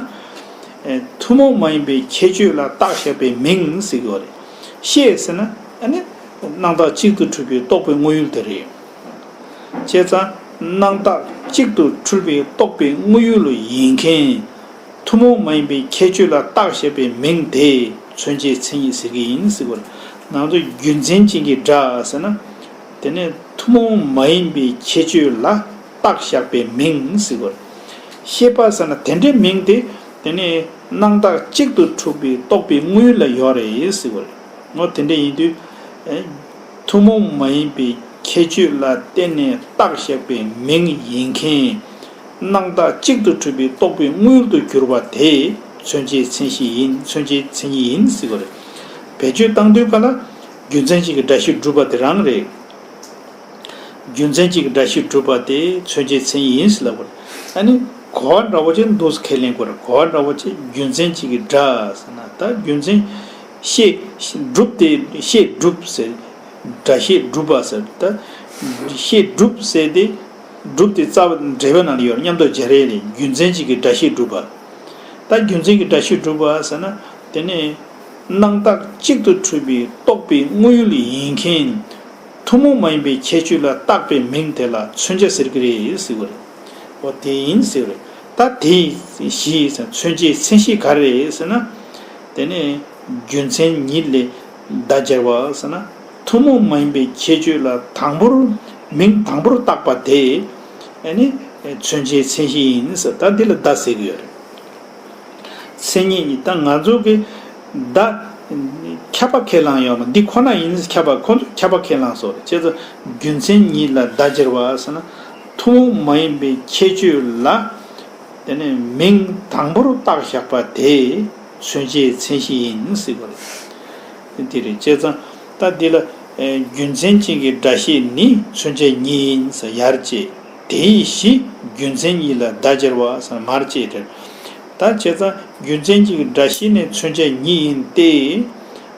ཨེ། ཐུན་མོང་མ་ཡིན་པའི་ཁྱད་ཆོས་ལ་བཏགས་བཞག་པའི་མིང་ཟེར་གྱི་བ་རེད། ཤེས་ཟེར་ན། ཨ་ནི། སྣང་བཏགས་གཅིག་ཏུ་འཁྲུལ་པའི་རྟོག་པའི་དངོས་ཡུལ་དེ་རེད། བྱས་ཙང་། སྣང་བཏགས་གཅིག་ཏུ་འཁྲུལ་པའི་རྟོག་པའི་དངོས་ཡུལ་ཡིན་མཁན། ཐུན་མོང་མ་ཡིན་པའི་ཁྱད་ཆོས་ལ་བཏགས་བཞག་པའི་མིང་དེ་མཚོན་བྱའི་མཚན་ཉིད་ཟེར་གྱི་ཡིན་ཟེར་བ་རེད། ང་ཚོ་རྒྱུ་མཚན་ཅན་གྱི་སྒྲ་ཟེར་ན། དེ་ནས་ཐུན་མོང་མ་ཡིན་པའི་ཁྱད་ཆོས་ལ་བཏགས་བཞག་པའི་མིང་ཟེར་བ་རེད། ཤེས་པ་ཟེར་ན་དེ་འདྲའི་མིང་དེ་དེ་ནས་སྣང་བཏགས་གཅིག་ཏུ་འཁྲུལ་པའི་རྟོག་པའི་དངོས་ཡུལ་ལ་ཡོད་རེད་ཟེར་བ་རེད། འོ་དེ་འདྲ་ཡིན་དུས། ཨེ། ཐུན་མོང་མ་ཡིན་པའི་ཁྱད་ཆོས་ལ་བརྟེན་ནས་བཏགས་བཞག་པའི་མིང་ཡིན་མཁན། སྣང་བཏགས་གཅིག་ཏུ་འཁྲུལ་པའི་རྟོག་པའི་དངོས་ཡུལ་དུ་གྱུར་པ་དེ་མཚོན་བྱའི་མཚན་གཞི་ཡིན། མཚོན་བྱའི་མཚན་ཉིད་ཡིན་ཟེར་བ་རེད། བེད་སྤྱོད་བཏང་དུས་ག་ལ་རྒྱུ་མཚན་གཅིག་གི་སྒྲ་ཤེས་གྲུབ་པ་དེ་རང་རེད། རྒྱུ་མཚན་གཅིག་གི་སྒྲ་ཤེས་གྲུབ་པ་དེ་མཚོན་བྱའི་མཚན་ཉིད་ཡིན་ཟེར་ལབ་པ་རེད། ཨ་ནི་གོ་བ་འདྲ་བོ་ཅིག་འདུག་སེ་ཁས་ལེན་དགོས་རེད། གོ་བ་འདྲ་བོ་ཅིག་རྒྱུ་མཚན་གཅིག་གི་སྒྲ་ཟེར་ན། ད་རྒྱུ་མཚན་ཤེས་གྲུབ་དེ་ཤེས་གྲུབ་ཟེར། སྒྲ་ཤེས་གྲུབ་པ་ཟེར། ད་ཤེས་གྲུབ་ཟེར་དེ་གྲུབ་དེ་རྩ་བ་འགྲེལ་པའི་ནང་ལ་ཡོད་རེད། མཉམ་དུ་སྦྱར་ཡས་རེད། རྒྱུ་མཚན་གཅིག་གི་སྒྲ་ཤེས་གྲུབ་པ། ད་རྒྱུ་མཚན་གྱི་སྒྲ་ཤེས་གྲུབ་པ་ཟེར་ན། དེ་ནས་སྣང་བཏགས་གཅིག་ཏུ་འཁྲུལ་པའི་རྟོག་པའི་དངོས་ཡུལ་ཡིན་མཁན། ཐུན་མོང་མ་ཡིན་པའི་ཁྱད་ཆོས་ལ་བཏགས་པའི་མིང་དེ་ལ་མཚོན་བྱ་ཟེར་གྱི་རེད་ཟེར་བ་རེད། འོ་དེ་ཡིན་ཟེར་བ་རེད། ད་དེ་གཞི་ཟེར་མཚོན་བྱའི་མཚན་གཞི་ག་རེ་རེད་ཟེར་ན། དེ་ནས་རྒྱུ་མཚན་ཉིད་ལས་བརྡ་སྦྱར་བ་ཟེར་ན། ཐུན་མོང་མ་ཡིན་པའི་ཁྱད་ཆོས་ལ་དང་པོར་མིང་དང་པོར་བཏགས་པ་དེ་ཨ་ནི་མཚོན་བྱའི་མཚན་གཞི་ཡིན་ཟེར། ད་འདི་ལ་བརྡ་ཟེར་གྱི་ཡོད་རེད། མཚན་ཉིད་ཉིད་ད་ང་ཚོ་གི་བརྡ་ཁྱབ་པ་ཁས་བླངས་ཡོད་མ། འདི་ཁོ་ན་ཡིན་ཁྱབ་པ། ཁོ་ཚོ་ཁྱབ་པ་ཁས་བླངས་སོ། བྱས་ཙང་རྒྱུ་མཚན་ཉིད་ལ་བརྡ་སྦྱར་བ་ཟེར་ན། ཐུན་མོང་མ་ཡིན་པའི་ཁྱད་ཆོས་ལ་དེ་ནས་མིང་དང་པོར་བཏགས་བཞག་པ་དེ་མཚོན་བྱའི་མཚན་གཞི་ཡིན་ཟེར་བ་རེད། དེ་རེད། བྱས་ཙང་ད་འདི་ལ་ རྒྱུ་མཚན་ཅན་གྱི་སྒྲ་ཤེས་ནི་མཚོན་བྱ་ཉིད་ཡིན་ཟེར་ཡར་བཅད། དེའི་གཞི་རྒྱུ་མཚན་ཉིད་ལ་བརྡ་སྦྱར་བ་ཟེར་མར་བཅད་དེ། ད་བྱས་ཙང་རྒྱུ་མཚན་གཅིག་གི་སྒྲ་ཤེས་ནི་མཚོན་བྱ་ཉིད་ཡིན་ཏེ།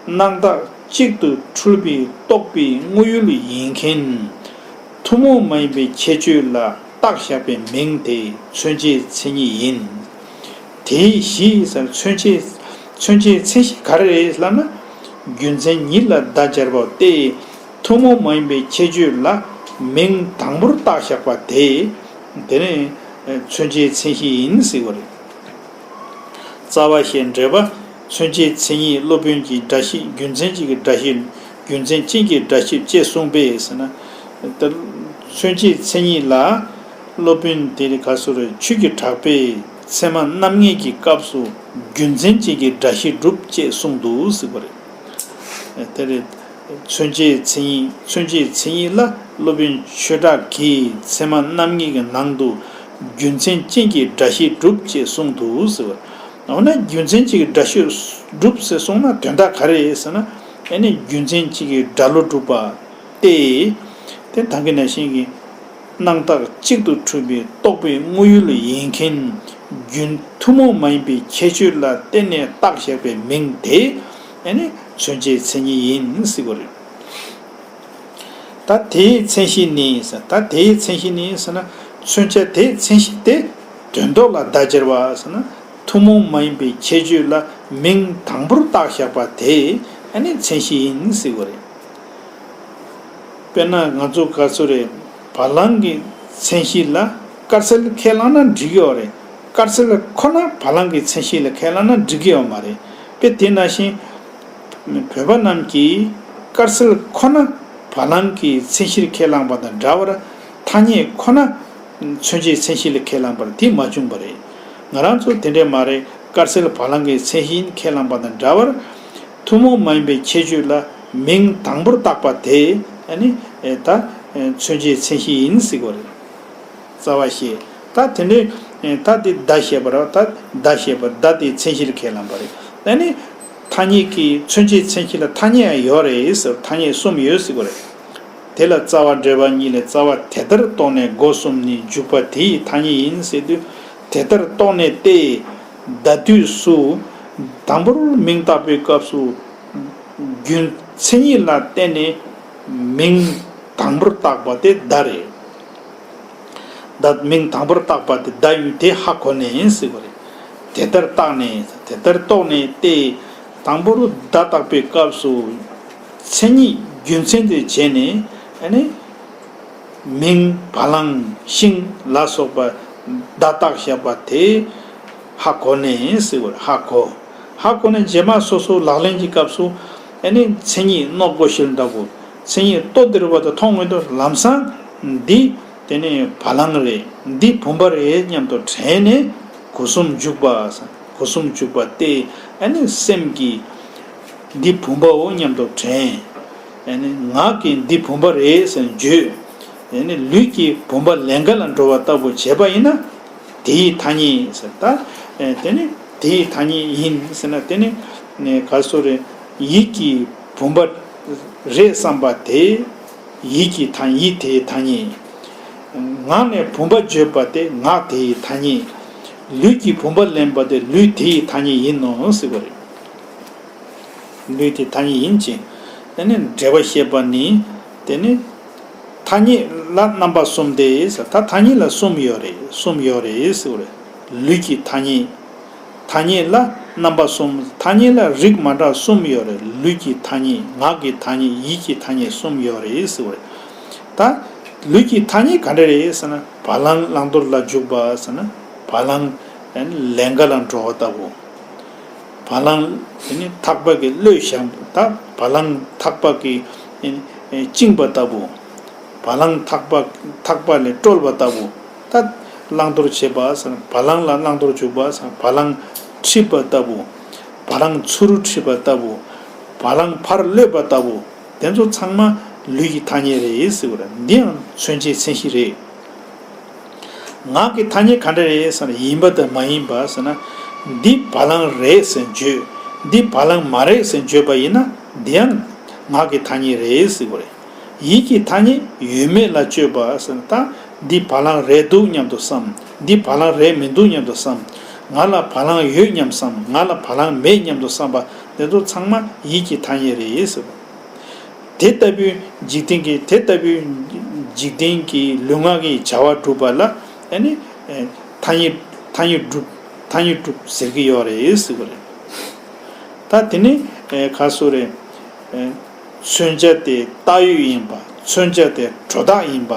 སྣང་བཏགས་གཅིག་ཏུ་འཁྲུལ་པའི་རྟོག་པའི་དངོས་ཡུལ་ཡིན་མཁན། ཐུན་མོང་མ་ཡིན་པའི་ཁྱད་ཆོས་ལ་བཏགས་བཞག་པའི་མིང་དེ་མཚོན་བྱའི་མཚན་ཉིད་ཡིན། དེའི་གཞི་ཟེར་མཚོན་བྱའི་མཚོན་བྱའི་མཚན་གཞི་ག་རེ་རེད་ལབ་ན། རྒྱུ་མཚན་ཉིད་ལ་བརྡ་སྦྱར་བ་སྟེ། ཐུན་མོང་མ་ཡིན་པའི་ཁྱད་ཆོས་ལ་མིང་དང་པོར་བཏགས་བཞག་པ་དེ། དེ་ནི་མཚོན་བྱའི་མཚན་གཞི་ཡིན་ཟེར་བ་རེད། རྩ་བ་ཞེས་འགྲེལ་པ། མཚོན་བྱའི་མཚན་ཉིད་སློབ་དཔོན་གྱིས་སྒྲ་ཤེས་རྒྱུ་མཚན་གཅིག་གི་སྒྲ་ཤེས། རྒྱུ་མཚན་ཅན་གྱི་སྒྲ་ཤེས་ཅེས་གསུངས་པས་ཟེར་ན། ད་མཚོན་བྱའི་མཚན་ཉིད་ལ་སློབ་དཔོན་དེ་ནི་ག་སོ་རེ་ཆོས་ཀྱི་གྲགས་པས་ཚད་མ་རྣམ་ངེས་ཀྱི་སྐབས་སུ་རྒྱུ་མཚན་ཅན་གྱི་སྒྲ་ཤེས་གྲུབ་ཅེས་གསུངས་འདུག་ཟེར་བ་རེད། དེ་རེད། མཚོན་བྱའི་མཚན་ཉིད། མཚོན་བྱའི་མཚན་ཉིད་ལ་སློབ་དཔོན་ཆོས་གྲགས་ཀྱིས་ཚད་མ་རྣམ་ངེས་ཀྱི་ནང་དུ་རྒྱུ་མཚན་ཅན་གྱི་སྒྲ་ཤེས་གྲུབ་ཅེས་གསུངས་འདུག་ཟེར་བ། འོ་ན་རྒྱུ་མཚན་གཅིག་གི་སྒྲ་ཤེས་གྲུབ་ཟེར་གསུངས་ན་དོན་དག་ག་རེ་རེད་ཟེར་ན། ཨ་ནི་རྒྱུ་མཚན་གཅིག་གི་སྒྲ་བློ་གྲུབ་པ་སྟེ། དེ་ད་གིན་ནང་བཞིན་གྱི། སྣང་བཏགས་གཅིག་ཏུ་འཁྲུལ་པའི་རྟོག་པའི་དངོས་ཡུལ་ཡིན་མཁན། རྒྱུན་ཐུན་མོང་མ་ཡིན་པའི་ཁྱད་ཆོས་ལ་བརྟེན་ནས་བཏགས་བཞག་པའི་མིང་དེ། ཨ་ནི་མཚོན་བྱའི་མཚན་ཉིད་ཡིན་ཟེར་བ་རེད། ད་དེའི་མཚན་གཞི་ནི་ཟེར། ད་དེའི་མཚན་གཞི་ནི་ཟེར་ན། མཚོན་བྱ་དེའི་མཚན་གཞི་དེ་དོན་ལྡོག་ལ་བརྡ་སྦྱར་བ་ཟེར་ན། ཐུན་མོང་མ་ཡིན་པའི་ཁྱད་ཆོས་ལ་མིང་དང་པོར་བཏགས་བཞག་པ་དེ་ཨ་ནི་མཚན་གཞི་ཡིན་ཟེར་བ་རེད། དཔེར་ན་ང་ཚོ་ག་ཚོད་རེད། བ་ལང་གི་མཚན་གཞི་ལ་དཀར་གསལ་ཁས་བླངས་ན་འགྲིག་གི་ཡོད་རེད། དཀར་གསལ་ཁོ་ན་བ་ལང་གི་མཚན་གཞི་ལ་ཁས་བླངས་ན་འགྲིག་གི་ཡོད་མ་རེད། དཔེ་དེ་ནང་བཞིན། བོད་པ་རྣམས་ཀྱིས་དཀར་གསལ་ཁོ་ན་བ་ལང་གི་མཚན་གཞིར་ཁས་བླངས་པ་དང་འདྲ་བར། ཐ་སྙད་ཁོ་ན་མཚོན་བྱའི་མཚན་གཞི་ལ་ཁས་བླངས་པར་དེ་མ་བྱུང་བ་རེད། ང་རང་ཚོ་དེ་འདྲས་མ་རེད། དཀར་གསལ་བ་ལང་གི་མཚན་གཞི་ཡིན་ཁས་བླངས་པ་དང་འདྲ་བར། ཐུན་མོང་མ་ཡིན་པའི་ཁྱད་ཆོས་ལ་མིང་དང་པོར་བཏགས་པ་དེ་ཨ་ནི་ད་མཚོན་བྱའི་མཚན་གཞི་ཡིན་ཟེར་བ་རེད། རྩ་བ་ཞེས། ད་དེ་ནས་ད་དེ་བརྡ་ཞེས་པ་རེད། ད་བརྡ་ཞེས་པ་བརྡ་དེའི་མཚན་གཞིར་ཁས་བླངས་པ་རེད། ཨ་ནི་ཐ་སྙད་ཀྱི་མཚོན་བྱའི་མཚན་གཞི་ལ་ཐ་སྙད་ཡང་ཡོད་རེད་ཟེར། ཐ་སྙད་གསུམ་ཡོད་ཟེར་བ་རེད། དེ་ལ་རྩ་བ་འགྲེལ་པ་གཉིས་ལས་རྩ་བ་དེ་ལྟར་རྟོགས་ནས་སྒོ་གསུམ་ནི་འཇུག་པ་དེ་ཡི་ཐ་སྙད་ཡིན་ཟེར་དུས། དེ་ལྟར་རྟོགས་ནས་ཏེ། བརྡ་དུས་སུ། དང་པོར་མིང་བཏགས་པའི་སྐབས་སུ། རྒྱུ་མཚན་ཉིད་ལ་བརྟེན་ནས་མིང་དང་པོར་བཏགས་པ་དེ་བརྡ་རེད། བརྡ་མིང་དང་པོར་བཏགས་པ་དེ་བརྡ་ཡུལ་དེ་ཧ་གོ་ནས་ཟེར་བ་རེད། དེ་ལྟར་བཏགས་ནས་དེ་ལྟར་རྟོགས་ནས་ཏེ། དང་པོར་བརྡ་བཏགས་པའི་སྐབས་སུ། མཚན་ཉིད་རྒྱུ་མཚན་དུ་བྱས་ནས་ཨ་ནི། མིང་བ་ལང་ཤིང་ལ་སོགས་པ་བརྡ་བཏགས་བཞག་པ་དེ་ཧ་གོ་ནས་ཟེར་བ་རེད། ཧ་གོ། ཧ་གོ་ནས་རྗེས་མ་སོ་སོ་ལག་ལེན་གྱི་སྐབས་སུ་ཨ་ནི་མཚན་ཉིད་རྣོ་སྒོ་ཤེལ་འདྲ་བོ། མཚན་ཉིད་ལྟོ་ལྡིར་བ་དང་མཐོང་ངེས་དུས་ལམ་སང་འདི་དེ་ནི་བ་ལང་རེད། འདི་བུམ་པ་རེད་སྙམ་དུ་དྲན་ནས་སྒོ་གསུམ་འཇུག་པ། སྒོ་གསུམ་འཇུག་པ་སྟེ་ཨ་ནི་སེམས་ཀྱིས། འདི་བུམ་པའོ་སྙམ་དུ་དྲན། ཨ་ནི་ངག་གིས་འདི་བུམ་པ་རེད་ཟེར་བརྗོད། ཨ་ནི་ལུས་ཀྱིས་བུམ་པ་ལེན་ག་ལ་འགྲོ་བ་ལྟ་བུ་བྱས་པ་ཡིན་ན། དེ་ཡི་ཐ་སྙད་ཟེར་ད། ཨ་དེ་ནི་དེ་ཡི་ཐ་སྙད་ཡིན་ཟེར་ན་དེ་ནི་ག་སོ་རེ། ཡིད་ཀྱིས་བུམ་པ་རེད་བསམ་པ་དེ། ཡིད་ཀྱི་ཐ་ཡིད་དེའི་ཐ་སྙད། ངག་ནས་བུམ་པ་བརྗོད་པ་དེ་ངག་དེ་ཡི་ཐ་སྙད། ལུས་ཀྱིས་བུམ་པ་ལེན་པ་དེ་ལུས་དེ་ཡི་ཐ་སྙད་ཡིན་ནོ་ཟེར་བ་རེད། ལུས་དེ་ཐ་སྙད་ཡིན་ཅིང་། ཨ་ནི་འགྲེལ་པ་བཤད་པ་ནི། དེ་ནི། ཐ་སྙད་ལ་རྣམ་པ་གསུམ་སྟེ་ཟེར། ད་ཐ་སྙད་ལ་གསུམ་ཡོད་རེད། གསུམ་ཡོད་རེད་ཟེར་བ་རེད། ལུས་ཀྱི་ཐ་སྙད། ཐ་སྙད་ལ་རྣམ་པ་གསུམ། ཐ་སྙད་ལ་རིགས་མ་འདྲ་གསུམ་ཡོད་རེད། ལུས་ཀྱི་ཐ་སྙད། ངག་གི་ཐ་སྙད། ཡིད་ཀྱི་ཐ་སྙད་གསུམ་ཡོད་རེད་ཟེར་བ་རེད། ད་ལུས་ཀྱི་ཐ་སྙད་ག་འདྲ་རེད་ཟེར་ན། བ་ལང་བླང་དོར་ལ་འཇུག་པ་ཟེར་ན། བ་ལང་ལེན་ག་ལ་འགྲོ་བ་ལྟ་བུ། བ་ལང་དེ་ནི་ཐག་པ་གིས་གློད་བཞག་པ། བ་ལང་ཐག་པ་གིས་བཅིངས་པ་ལྟ་བུ། བ་ལང་ཐག་པ་ཐག་པ་ལས་དཀྲོལ་བ་ལྟ་བུ། ད་བླང་དོར་བྱེད་པ་ཟེར་ན། བ་ལང་ལ་བླང་དོར་འཇུག་པ་ཟེར་ན། བ་ལང་ཁྲིད་པ་ལྟ་བུ། བ་ལང་ཚུར་ཁྲིད་པ་ལྟ་བུ། བ་ལང་ཕར་གློད་པ་ལྟ་བུ། དེ་ཚོ་ཚང་མ་ལུས་ཀྱི་ཐ་སྙད་རེད་ཟེར་བ་རེད། འདི་ཡང་མཚོན་བྱའི་མཚན་གཞི་རེད། ངག་གི་ཐ་སྙད་ག་འདྲ་རེད་ཟེར་ན། ཡིན་པ་དང་མ་ཡིན་པ་ཟེར་ན། འདི་བ་ལང་རེད་ཟེར་བརྗོད། འདི་བ་ལང་མ་རེད་ཟེར་བརྗོད་པ་ཡིན་ན། འདི་ཡང་ ངག་གི་ཐ་སྙད་རེད་ཟེར་དགོས་རེད། ཡིད་ཀྱི་ཐ་སྙད་ཡོད་མེད་ལ་དཔྱོད་པ་ཟེར་ན། ད་འདི་བ་ལང་རེད་འདུག་སྙམ་དུ་བསམ། འདི་བ་ལང་རེད་མི་འདུག་སྙམ་དུ་བསམ། ང་ལ་བ་ལང་ཡོད་སྙམ་བསམ། ང་ལ་བ་ལང་མེད་སྙམ་དུ་བསམ་པ་དེ་ཚོ་ཚང་མ་ཡིད་ཀྱི་ཐ་སྙད་རེད་ཟེར་བ། དེ་ལྟ་བུའི་འཇིག་རྟེན་གྱི་དེ་ལྟ་བུའི་འཇིག་རྟེན་གྱི་ལུས་ངག་གི་བྱ་བ་སྒྲུབ་པ་ལ་ཨ་ནི་ཐ་སྙད་ཐ་སྙད་སྒྲུབ་ཐ་སྙད་སྒྲུབ་ཟེར་གྱི་ཡོད་རེད་ཟེར་བ་རེད། ད་དེ་ནི་ག་སོ་རེད། མཚོན་བྱ་དེ་བཏགས་ཡོད་ཡིན་པ། མཚོན་བྱ་དེ་སྒྲོ་བཏགས་ཡིན་པ།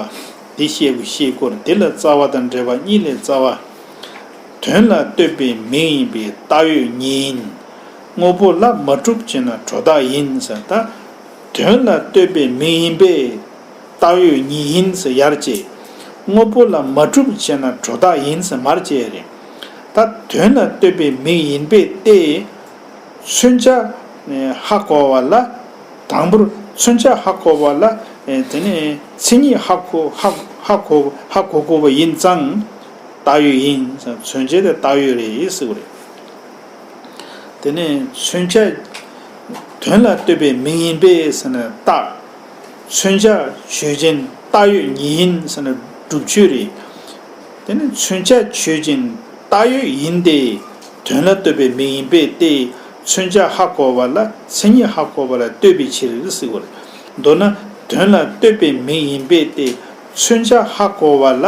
དེ་བཤད་དགོས་ཤེས་སྐོར། དེ་ལ་རྩ་བ་དང་འབྲེལ་བ་གཉིས་ལས་རྩ་བ། དོན་ལ་ལྟོས་པའི་མིང་ཡིན་པས་བཏགས་ཡོད་ཉིད་ཡིན། དངོས་པོ་ལ་མ་གྲུབ་བྱས་ན་སྒྲོ་བཏགས་ཡིན་ཟེར། ད་དོན་ལ་ལྟོས་པའི་མིང་ཡིན་པས་བཏགས་ཡོད་ཉིད་ཡིན་ཟེར་ཡར་བཅད། དངོས་པོ་ལ་མ་གྲུབ་བྱས་ན་སྒྲོ་བཏགས་ཡིན་ཟེར་མར་བཅད་རེད། ད་དོན་ལ་ལྟོས་པའི་མིང་ཡིན་པས་ཏེ། མཚོན་བྱ་ཧ་གོ་བ་ལ། དང་པོར་མཚོན་བྱ་ཧ་གོ་བ་ལ། དེ་ནས་མཚན་ཉིད་ཧ་གོ་ཧ་ཧ་གོ་ཧ་གོ་དགོས་པ་ཡིན་ཙང་། བཏགས་ཡོད་ཡིན། མཚོན་བྱ་དེ་བཏགས་ཡོད་རེད་ཟེར་བ་རེད། དེ་ནས་མཚོན་བྱ་དོན་ལ་ལྟོས་པའི་མིང་ཡིན་པས་ཟེར་ན་བཏགས། མཚོན་བྱ་ཆོས་ཅན་བཏགས་ཡོད་ཉིད་ཡིན་ཟེར་ན་སྒྲུབ་ཆོས་རེད། དེ་ནི་མཚོན་བྱ་ཆོས་ཅན་བཏགས་ཡོད་ཡིན་ཏེ། དོན་ལ་ལྟོས་པའི་མིང་ཡིན་པས་ཏེ། མཚོན་བྱ་ཧ་གོ་བ་ལ་མཚན་ཉིད་ཧ་གོ་བ་ལ་ལྟོས་པའི་ཕྱིར་ཟེར་བ་རེད། མདོར་ན་དོན་ལ་ལྟོས་པའི་མིང་ཡིན་པས་ཏེ། མཚོན་བྱ་ཧ་གོ་བ་ལ།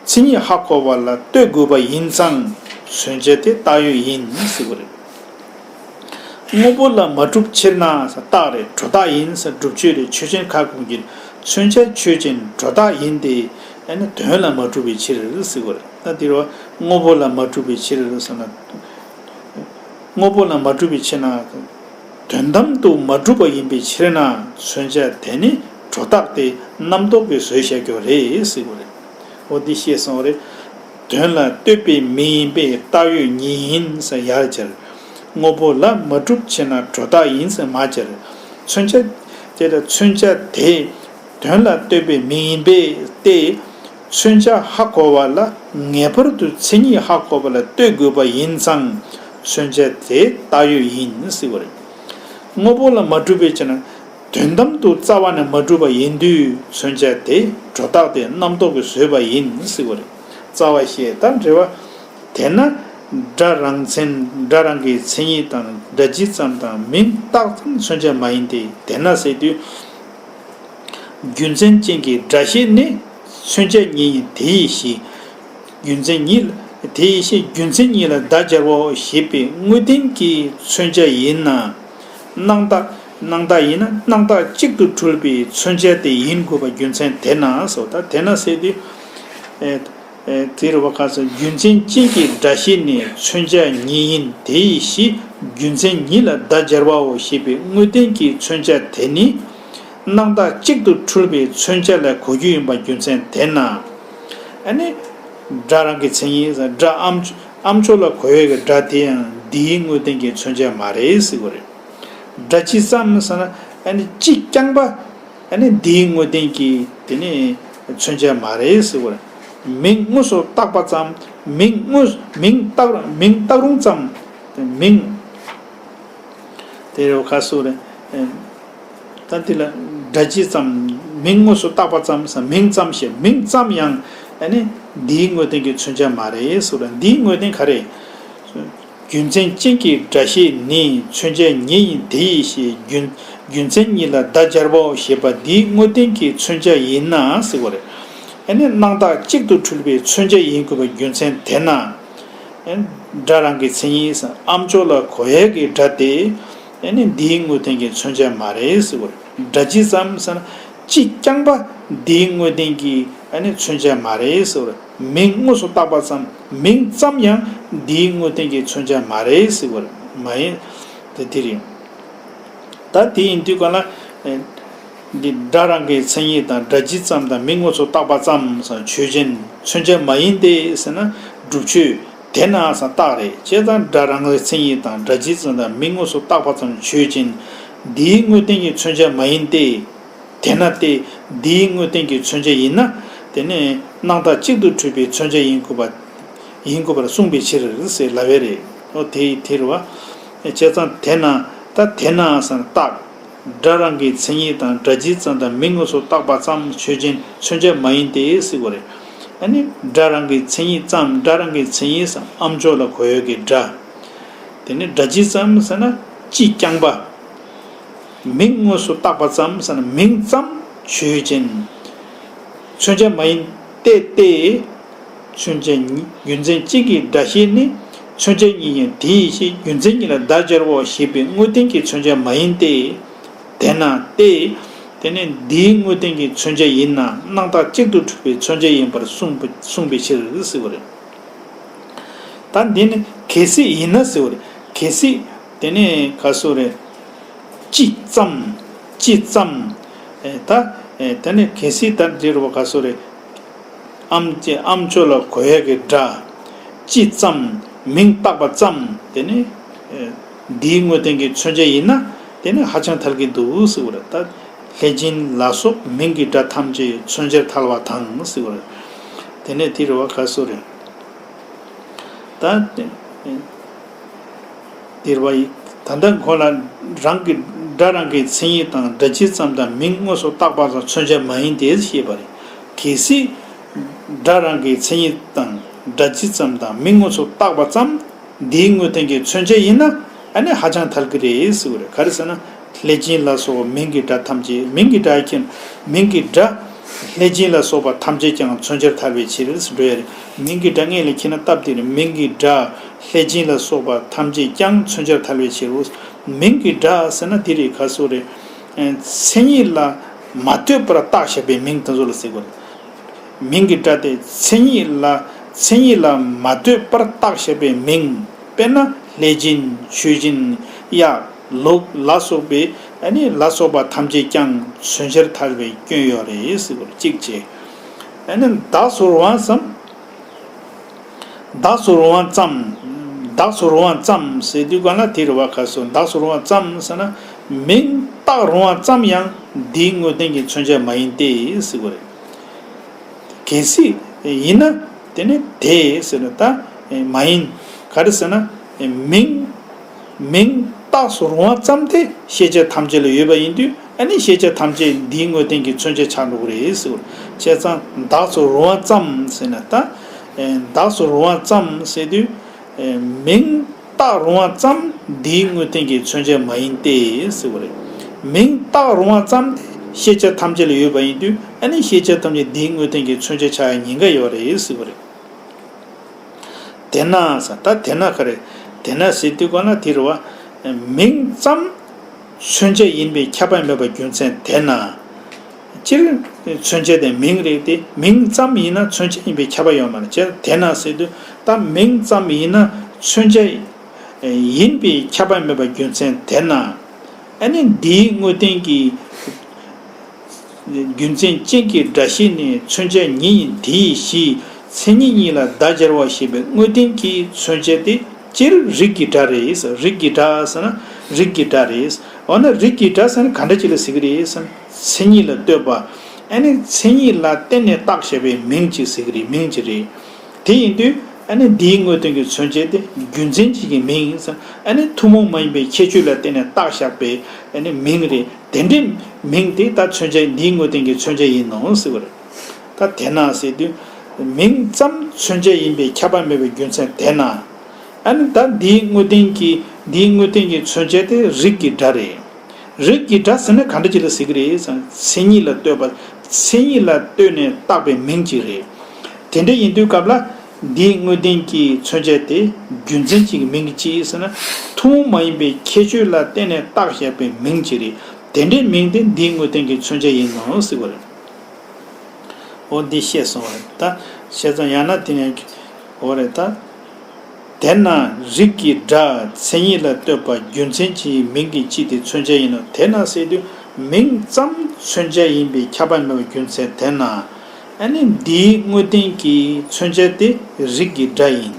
མཚན་ཉིད་ཧ་གོ་བ་ལ་ལྟོས་དགོས་པ་ཡིན་ཙང་། མཚོན་བྱ་དེ་བཏགས་ཡོད་ཡིན་ཟེར་བ་རེད། དངོས་པོ་ལ་མ་གྲུབ་ཕྱིར་ན་ཟེར་བཏགས་རེད། སྒྲོ་བཏགས་ཡིན་ཟེར་སྒྲུབ་ཆོས་རེད། ཆོས་ཅན་ཁ་སྐོང་གི་མཚོན་བྱ་ཆོས་ཅན་སྒྲོ་བཏགས་ཡིན་ཏེ། ཨ་ནི་དོན་ལ་མ་གྲུབ་པའི་ཕྱིར་ཟེར་བ་རེད། ད་འདིར་བ་དངོས་པོ་ལ་མ་གྲུབ་པའི་ཕྱིར་ཟེར་ན། དངོས་པོ་ལ་མ་གྲུབ་པའི་ཕྱིར་ན། དོན་དམ་དུ་མ་གྲུབ་པ་ཡིན་པའི་ཕྱིར་ན། མཚོན་བྱ་དེ་ནི་སྒྲོ་བཏགས་ཏེ་རྣམ་རྟོག་གིས་བཟོས་བཞག་རྒྱུ་རེད་ཟེར་བ་རེད། འོ་འདི་ཤེས་སོང་བ་རེད། དོན་ལ་ལྟོས་པའི་མིང་ཡིན་པས་བཏགས་ཡོད་ཉིད་ཡིན་ཟེར་ཡར་སྦྱར། དངོས་པོ་ལ་མ་གྲུབ་ཕྱིར་ན་སྒྲོ་བཏགས་ཡིན་ཟེར་མར་སྦྱར། མཚོན་བྱ་དེ་ལ་མཚོན་བྱ་དེ། དོན་ལ་ལྟོས་པའི་མིང་ཡིན་པས་ཏེ། མཚོན་བྱ་ཧ་གོ་བ་ལ་ངེས་པར་དུ་མཚན་ཉིད་ཧ་གོ་བ་ལ་ལྟོས་དགོས་པ་ཡིན་ཙང་། མཚོན་བྱ་དེ་བཏགས་ཡོད་ཡིན་ཟེར་བ་རེད། དངོས་པོ་ལ་མ་གྲུབ་པའི་ཕྱིར་ན། དོན་དམ་དུ་རྩ་བ་ནས་མ་གྲུབ་པ་ཡིན་དུས། མཚོན་བྱ་དེ་སྒྲོ་བཏགས་ཏེ་རྣམ་རྟོག་གིས་བཟོས་པ་ཡིན་ཟེར་བ་རེད། རྩ་བ་ཤེས་ད་འབྲེལ་བ། དེས་ན་སྒྲ་རང་མཚན། སྒྲ་རང་གི་མཚན་ཉིད་དང་སྒྲ་སྤྱི་ཙམ་དང་མིང་བཏགས་ཙམ་མཚོན་བྱ་མ་ཡིན་ཏེ། དེས་ན་ཟེར་དུས། རྒྱུ་མཚན་ཅན་གྱི་སྒྲ་ཤེས་ནི་མཚོན་བྱ་ཉིད་ཡིན་དེ་ཡིས་ཤེས། རྒྱུ་མཚན་ཉིད་དེ་ཡིས་ཤེས། རྒྱུ་མཚན་ཉིད་ལ་བརྡ་སྦྱར་བའོ་ཞེས་པའི་དངོས་བསྟན་གྱི་མཚོན་བྱ་ཡིན་ན། སྣང་བཏགས་སྣང་བཏགས་ཡིན་ན་སྣང་བཏགས་གཅིག་ཏུ་འཁྲུལ་པའི་མཚོན་བྱ་དེ་ཡིན་དགོས་པ་རྒྱུ་མཚན་དེས་ན་ཟེར། ད་དེས་ན་ཟེར་དུས། ཨེ། ཨེ། དེ་རུ་བ་ཁ་སང་རྒྱུ་མཚན་ཅན་གྱི་སྒྲ་ཤེས་ནི་མཚོན་བྱ་ཉིད་ཡིན་དེ་ཡིས་ཤེས། རྒྱུ་མཚན་ཉིད་ལ་བརྡ་སྦྱར་བའོ་ཞེས་པའི་དངོས་བསྟན་གྱི་མཚོན་བྱ་དེ་ནི། སྣང་བཏགས་གཅིག་ཏུ་འཁྲུལ་པའི་མཚོན་བྱ་ལ་གོ་རྒྱུ་ཡིན་པ་རྒྱུ་མཚན་དེས་ན། ཨ་ནི། སྒྲ་རང་གི་མཚན་ཉིད་སྒྲ་ཨམ་ཨམ་ཅོག་ལ་གོ་ཡས་ཀྱི་སྒྲ་དེ་ཡང་འདིའི་དངོས་བསྟན་གྱི་མཚོན་བྱ་མ་རེད་ཟེར་བ་རེད། སྒྲ་སྤྱི་ཙམ་ཟེར་ན་ཨ་ནི་སྤྱི་རྐྱང་པ། ཨ་ནི་འདིའི་དངོས་བསྟན་གྱི་དེ་ནི་མཚོན་བྱ་མ་རེད་ཟེར་བ་རེད། མིང་དངོས་སུ་བཏགས་པ་ཙམ། མིང་དངོས་མིང་བཏགས་མིང་བཏགས་རུང་ཙམ། མིང་། དེ་རུ་ཁ་སོ་རེད། ད་འདི་ལ་སྒྲ་སྤྱི་ཙམ། མིང་དངོས་སུ་བཏགས་པ་ཙམ་ཟེར། མིང་ཙམ་ཞེས་མིང་ཙམ་ཡང་ཨ་ནི་འདིའི་དངོས་བསྟན་གྱི་མཚོན་བྱ་མ་རེད་ཟེར་བ་རེད། འདིའི་དངོས་བསྟན་ག་རེ། རྒྱུ་མཚན་ཅན་གྱི་སྒྲ་ཤེས་ནི་མཚོན་བྱ་ཉིད་ཡིན་དེ་ཡིས་ཤེས། རྒྱུ་རྒྱུ་མཚན་ཉིད་ལ་བརྡ་སྦྱར་བའོ་ཞེས་པ་འདིའི་དངོས་བསྟན་གྱི་མཚོན་བྱ་ཡིན་ན་ཟེར་བ་རེད། ཨ་ནི་སྣང་བཏགས་གཅིག་ཏུ་འཁྲུལ་པའི་མཚོན་བྱ་ཡིན་དགོས་པའི་རྒྱུ་མཚན་དེས་ན། ཨ་ནི་སྒྲ་རང་གི་མཚན་ཉིད་ཟེར་ཨམ་ཅོག་ལ་གོ་ཡས་ཀྱི་སྒྲ་དེ། ཨ་ནི་འདིའི་དངོས་བསྟན་གྱི་མཚོན་བྱ་མ་རེད་ཟེར་བ་རེད། སྒྲ་སྤྱི་ཙམ་ཟེར་ན་སྤྱི་རྐྱང་པ་འདིའི་དངོས་བསྟན་གྱི་ཨ་ནི་མཚོན་བྱ་མ་རེད་ཟེར་བ་རེད། མིང་དངོས་སུ་བཏགས་པ་ཙམ། མིང་ཙམ་ཡང་འདིའི་དངོས་བསྟན་གྱི་མཚོན་བྱ་མ་རེད་ཟེར་བ་རེད། མ་ཡིན། དེ་དེ་རེད། ད་དེ་ཡིན་དུས་ག་ལ། འདི་སྒྲ་རང་གི་མཚན་ཉིད་དང་སྒྲ་སྤྱི་ཙམ་དང་མིང་དངོས་སུ་བཏགས་པ་ཙམ་ཟེར་ཆོས་ཅན་མཚོན་བྱ་མ་ཡིན་ཏེ་ཟེར་ན་སྒྲུབ་ཆོས་དེས་ན་ཟེར་རྟགས་རེད། བྱས་ཙང་སྒྲ་རང་གི་མཚན་ཉིད་དང་སྒྲ་སྤྱི་ཙམ་དང་མིང་དངོས་སུ་བཏགས་པ་ཙམ་ཆོས་ཅན། འདིའི་དངོས་བསྟན་གྱི་མཚོན་བྱ་མ་ཡིན་ཏེ། དེས་ན་སྟེ། འདིའི་དངོས་བསྟན་གྱི་མཚོན་བྱ་ཡིན་ན། དེ་ནི་སྣང་བཏགས་གཅིག་ཏུ་འཁྲུལ་པའི་མཚོན་བྱ་ཡིན་དགོས་པ། ཡིན་དགོས་པར་གསུངས་པའི་ཕྱིར་ཟེར་ལབ་པས་རེད། འོ་དེ་དེ་རེད་བ། བྱས་ཙང་དེས་ན་ད། ད་དེས་ན་ཟེར་ན་རྟགས། སྒྲ་རང་གི་མཚན་ཉིད་དང་སྒྲ་སྤྱི་ཙམ་དང་མིང་དངོས་སུ་བཏགས་པ་ཙམ་ཆོས་ཅན་མཚོན་བྱ་མ་ཡིན་ཏེ་ཟེར་བ་རེད། ཨ་ནི་སྒྲ་རང་གི་མཚན་ཉིད་ཙམ་སྒྲ་རང་གི་མཚན་ཉིད་ཟེར་ན་ཨམ་ཅོག་ལ་གོ་ཡོད་ཀྱི་སྒྲ། དེ་ནི་སྒྲ་སྤྱི་ཙམ་ཟེར་ན་སྤྱི་རྐྱང་པ། མིང་དངོས་སུ་བཏགས་པ་ཙམ་ཟེར་ན་མིང་ཙམ་ཆོས་ཅན། མཚོན་བྱ་མ་ཡིན་ཏེ་སྟེ། མཚོན་བྱ་ཉིད་རྒྱུ་མཚན་ཅན་གྱི་སྒྲ་ཤེས་ནི། མཚོན་བྱ་ཉིད་ཡིན་དེ་ཡི་ཤེས་རྒྱུ་མཚན་ཉིད་ལ་བརྡ་སྦྱར་བའོ་ཞེས་པའི་དངོས་བསྟན་གྱི་མཚོན་བྱ་མ་ཡིན་ཏེ། དེས་ན་སྟེ། དེ་ནི་འདིའི་དངོས་བསྟན་གྱི་མཚོན་བྱ་ཡིན་ན་སྣང་བཏགས་གཅིག་ཏུ་གྲུབ་པའི་མཚོན་བྱ་ཡིན་པར་གསུངས་པ་གསུངས་པའི་ཕྱིར་ཟེར་བ་རེད། ད་འདི་ནི་གལ་སྲིད་ཡིན་ན་ཟེར་བ་རེད། གལ་སྲིད་དེ་ནི་ག་སོ་རེད། སྤྱི་ཙམ། སྤྱི་ཙམ། ཨེ་ད་ཨེ་དེ་ནི་གལ་སྲིད་ད་འདི་རུ་བ་ག་སོ་རེད། ཨམ་ཅེ་ཨམ་ཅོག་ལ་གོ་ཡ་གི་སྒྲ། སྤྱི་ཙམ། མིང་བཏགས་པ་ཙམ་དེ་ནི་ཨེ་འདིའི་དངོས་བསྟན་གྱི་མཚོན་བྱ་ཡིན་ན་དེ་ནི་ཧ་ཅང་ཐལ་གྱི་འདུག་ཟེར་བ་རེད། ད་ལྷས་སྦྱིན་ལ་སོགས་མིང་གི་སྒྲ་ཐམས་ཅད་མཚོན་བྱར་ཐལ་བ་དང་ཟེར་བ་རེད། དེ་ནས་དེ་རུ་བ་ག་སོ་རེད། ད་དེར་བ་ཡི་ད་ལྟ་ཁོ་ལ་རང་གི་སྒྲ་རང་གི་མཚན་ཉིད་དང་སྒྲ་སྤྱི་ཙམ་དང་མིང་དངོས་སུ་བཏགས་པ་ཙམ་མཚོན་བྱ་མ་ཡིན་ཏེ་ཞེས་པ་རེད། གལ་སྲིད་སྒྲ་རང་གི་མཚན་ཉིད་དང་སྒྲ་སྤྱི་ཙམ་དང་མིང་དངོས་སུ་བཏགས་པ་ཙམ་འདིའི་དངོས་བསྟན་གྱི་མཚོན་བྱ་ཡིན་ན་ཨ་ནི་ཧ་ཅང་ཐལ་གྱི་རེད་ཟེར་བ་རེད། ག་རེ་ཟེར་ན། ལྷས་སྦྱིན་ལ་སོགས་པ་མིང་གི་སྒྲ་ཐམས་ཅད་མིང་གི་སྒྲ་ཁྱེར། མིང་གི་སྒྲ། ལྷས་སྦྱིན་ལ་སོགས་པ་ཐམས་ཅད་ཀྱང་མཚོན་བྱར་ཐལ་བའི་ཕྱིར་འགྲོ་ཡ་རེད། མིང་གི་སྒྲ་སྔོན་ལ་ཁྱེར་ན་སྟབས་བདེ་རེད། མིང་གི་སྒྲ། ལྷས་སྦྱིན་ལ་སོགས་པ་ཐམས་ཅད་ཀྱང་མཚོན་བྱར་ཐལ་བའི་ཕྱིར་རོ། མིང་གི་སྒྲ་ཟེར་ན་དེ་རེད་ག་སོ་རེད། མཚན་ཉིད་ལ་མ་ལྟོས་པར་བཏགས་བཞག་པའི་མིང་དེ་ཚོ་ལ་ཟེར་དགོས་རེད། མིང་གི་སྒྲ་སྟེ་མཚན་ཉིད་ལ་མཚན་ཉིད་ལ་མ་ལྟོས་པར་བཏགས་བཞག་པའི་མིང་། དཔེར་ན་ལྷས་སྦྱིན་མཆོད་སྦྱིན་གཡག་ལུག་ལ་སོགས་པའི་ཨ་ནི་ལ་སོགས་པ་ཐམས་ཅད་ཀྱང་མཚོན་བྱར་ཐལ་བའི་སྐྱོན་ཡོད་རེད་ཟེར་བ་གཅིག་བྱས། ཨ་ནི་བདག་སོགས་རང་དབང་ཙམ། བདག་སོགས་རང་དབང་ཙམ། བདག་སོགས་རང་དབང་ཙམ་ཟེར་དུས་ག་ལ་དེ་རུ་བ་ག་སོ་བདག་སོགས་རང་དབང་ཙམ་ཟེར་ན་མིང་བཏགས་རང་དབང་ཙམ་ཡང་འདིའི་དངོས་བསྟན་གྱི་མཚོན་བྱ་མ་ཡིན་ཏེ་ཟེར་བ་རེད། གལ་སྲིད་ཡིན་ན་དེ་ནི་དེ་ཟེར་ན་ད་མ་ཡིན། ག་རེ་ཟེར་ན་མིང་། མིང་བཏགས་སོགས་རང་དབང་ཙམ་དེ་ཤེས་བྱ་ཐམས་ཅད་ལ་ཡོད་པ་ཡིན་དུས་ཨ་ནི་ཤེས་བྱ་ཐམས་ཅད་འདིའི་དངོས་བསྟན་གྱི་མཚོན་བྱ་ཆགས་འགྲོ་གི་རེད་ཟེར་བ་རེད། བྱས་ཙང་བདག་སོགས་རང་དབང་ཙམ་ཟེར་ན་ད་བདག་སོགས་རང་དབང་ཙམ་ཟེར་དུས། མིང་བཏགས་རང་དབང་ཙམ་འདིའི་དངོས་བསྟན་གྱི་མཚོན་བྱ་མ་ཡིན་ཏེ་ཟེར་བ་རེད། མིང་བཏགས་རང་དབང་ཙམ་དེ་ཤེས་བྱ་ཐམས་ཅད་ལ་ཡོད་པ་ཡིན་དུས་ཨ་ནི་ཤེས་བྱ་ཐམས་ཅད་འདིའི་དངོས་བསྟན་གྱི་མཚོན་བྱ་ཆགས་ཡ་ཉེན་ཁ་ཡོད་རེད་ཟེར་བ་རེད། དེས་ན་ཟེར་ད་དེས་ན་ག་རེ། དེས་ན་ཟེར་དུས་ག་ན་དེ་རུ་བ། མིང་ཙམ་མཚོན་བྱ་ཡིན་པའི་ཁྱབ་པ་མེད་པ་རྒྱུ་མཚན་དེས་ན། སྤྱིར་མཚོན་བྱ་དེ་མིང་རེད་དེ་མིང་ཙམ་ཡིན་ན་མཚོན་བྱ་ཡིན་པའི་ཁྱབ་པ་ཡོད་མ་རེད། བྱས་དེས་ན་ཟེར་དུས་ད་མིང་ཙམ་ཡིན་ན་མཚོན་བྱ་ཡིན་པའི་ཁྱབ་པ་མེད་པ་རྒྱུ་མཚན་དེས་ན། ཨ་ནི་འདིའི་དངོས་བསྟན་གྱི་རྒྱུ་མཚན་ཅན་གྱི་སྒྲ་ཤེས་ནི་མཚོན་བྱ་ཉིད་ཡིན་དེ་ཡི་གཞི་མཚན་ཉིད་གཉིས་ལ་བརྡ་སྦྱར་བ་ཞེས་པའི་དངོས་བསྟན་གྱི་མཚོན་བྱ་དེ་སྤྱིར་རིགས་ཀྱི་སྒྲ་རེད། རིགས་ཀྱི་སྒྲ་ཟེར་ན་རིགས་ཀྱི་སྒྲ་རེད། འོ་ན་རིགས་ཀྱི་སྒྲ་ཟེར་ན་ག་འདྲ་ཅིག་ལ་ཟེར་གྱི་རེད་ཟེར་ན་མཚན་ཉིད་ལ་ལྟོས་པ། ཨ་ནི་མཚན་ཉིད་ལ་བརྟེན་ནས་བཏགས་བཞག་པའི་མིང་ཅིག་ཟེར་གྱི་རེད། མིང་ཅིག་རེད། དེ་ཡིན་དུས་ཨ་ནི་འདིའི་དངོས་བསྟན་གྱི་མཚོན་བྱ་དེ་རྒྱུ་མཚན་གཅིག་གི་མིང་ཡིན་ཙང་ཨ་ནི་ཐུན་མོང་མ་ཡིན་པའི་ཁྱད་ཆོས་ལ་བརྟེན་ནས་བཏགས་བཞག་པའི་ཨ་ནི་མིང་རེད། དེ་འདྲའི་མིང་དེ་ད་མཚོན་བྱ་འདིའི་དངོས་བསྟན་གྱི་མཚོན་བྱ་ཡིན་ནོ་ཟེར་བ་རེད། ད་དེས་ན་ཟེར་དུས་མིང་ཙམ་མཚོན་བྱ་ཡིན་པའི་ཁྱབ་པ་མེད་པའི་རྒྱུ་མཚན་དེས་ན། ཨ་ནི་ད་འདིའི་དངོས་བསྟན་གྱི་འདིའི་དངོས་བསྟན་གྱི་མཚོན་བྱ་དེ་རིགས་ཀྱི་སྒྲ་རེད། རིགས་ཀྱི་སྒྲ་ཟེར་ན་ག་འདྲ་ཅིག་ལ་ཟེར་གྱི་རེད་ཟེར་ན་མཚན་ཉིད་ལ་ལྟོས་པ། མཚན་ཉིད་ལ་ལྟོས་ནས་བཏགས་པའི་མིང་ཅིག་རེད། དེ་འདྲ་ཡིན་དུས་སྐབས་ལ་འདིའི་དངོས་བསྟན་གྱི་མཚོན་བྱ་དེ་རྒྱུ་མཚན་གཅིག་གི་མིང་གཅིག་ཟེར་ན་ཐུན་མོང་མ་ཡིན་པའི་ཁྱད་ཆོས་ལ་བརྟེན་ནས་བཏགས་བཞག་པའི་མིང་ཅིག་རེད། དེ་འདྲའི་མིང་དེ་འདིའི་དངོས་བསྟན་གྱི་མཚོན་བྱ་ཡིན་ནོ་ཟེར་བ་རེད། འོ་འདི་བཤད་སོང་བ་རེད་ད། བཤད་ཙང་ཡང་ན་དེ་ནས་འོ་རེད་ད། དེས་ན་རིགས་ཀྱི་སྒྲ་མཚན་ཉིད་ལ་ལྟོས་པ་རྒྱུ་མཚན་གྱི་མིང་གི་སྤྱི་དེ་མཚོན་བྱ་ཡིན་ནོ། དེས་ན་ཟེར་དུས་མིང་ཙམ་མཚོན་བྱ་ཡིན་པའི་ཁྱབ་པ་མེད་པའི་རྒྱུ་མཚན་དེས་ན། ཨ་ནི་འདིའི་དངོས་བསྟན་གྱི་མཚོན་བྱ་དེ་རིགས་ཀྱི་སྒྲ་ཡིན།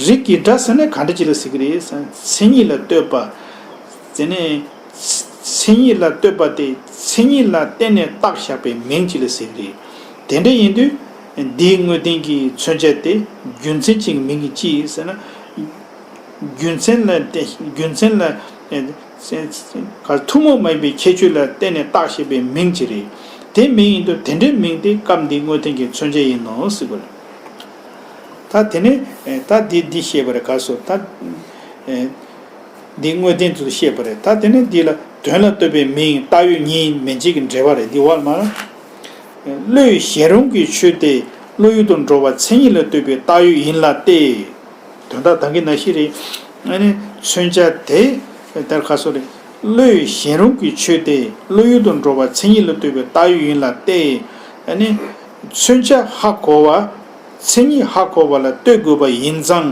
རིགས་ཀྱི་སྒྲ་ཟེར་ན་ག་འདྲ་ཅིག་ལ་ཟེར་གྱི་རེད་ཟེར་ན་མཚན་ཉིད་ལ་ལྟོས་པ། དེ་ནས། མཚན་ཉིད་ལ་ལྟོས་པ་དེ་མཚན་ཉིད་ལ་བརྟེན་ནས་བཏགས་བཞག་པའི་མིང་ཅིག་ལ་ཟེར་གྱི་རེད། དེ་འདྲ་ཡིན་དུས་འདིའི་དངོས་བསྟན་གྱི་མཚོན་བྱ་དེ་རྒྱུ་མཚན་གཅིག་མིང་གི་ཅི་ཡིན་ཟེར་ན། རྒྱུ་མཚན་ལ་བརྟེན་རྒྱུ་མཚན་ལ་བརྟེན་ ཐུན་མོང་མ་ཡིན་པའི་ཁྱད་ཆོས་ལ་བརྟེན་ནས་བཏགས་བཞག་པའི་མིང་ཅིག་རེད། དེ་མིང་ཡིན་དུས་དེ་འདྲའི་མིང་དེ་སྐབས་འདིའི་དངོས་བསྟན་གྱི་མཚོན་བྱ་ཡིན་ནོ་ཟེར་དགོས་རེད། ད་དེ་ནས་ད་འདི་འདི་བཤད་པ་རེད། ག་སོ་ད་འདི་དངོས་བསྟན་དུ་བཤད་པ་རེད། ད་དེ་ནས་འདི་ལ་དོན་ལ་ལྟོས་པའི་མིང་བཏགས་ཡོད་ཉིད་མན་ཆད་ཀྱི་འགྲེལ་པ་རེད། འདི་བར་མ། བློས་གཞན་རུང་གི་ཆོས་དེ་བློ་ཡུལ་དུ་འགྲོ་བ་མཚན་ཉིད་ལ་ལྟོས་པའི་བཏགས་ཡོད་ཡིན་ལ་སྟེ། དོན་དག་ད་གིན་ནང་བཞིན་རེད། ཨ་ནི་མཚོན་བྱ་དེ་ལྟར་ཁ་སོ་རེད། བློས་གཞན་རུང་གི་ཆོས་དེ་བློ་ཡུལ་དུ་འགྲོ་བ་མཚན་ཉིད་ལ་ལྟོས་པའི་བཏགས་ཡོད་ཡིན་ལ་སྟེ། ཨ་ནི་མཚོན་བྱ་ཧ་གོ་བ། མཚན་ཉིད་ཧ་གོ་བ་ལ་ལྟོས་དགོས་པ་ཡིན་ཙང་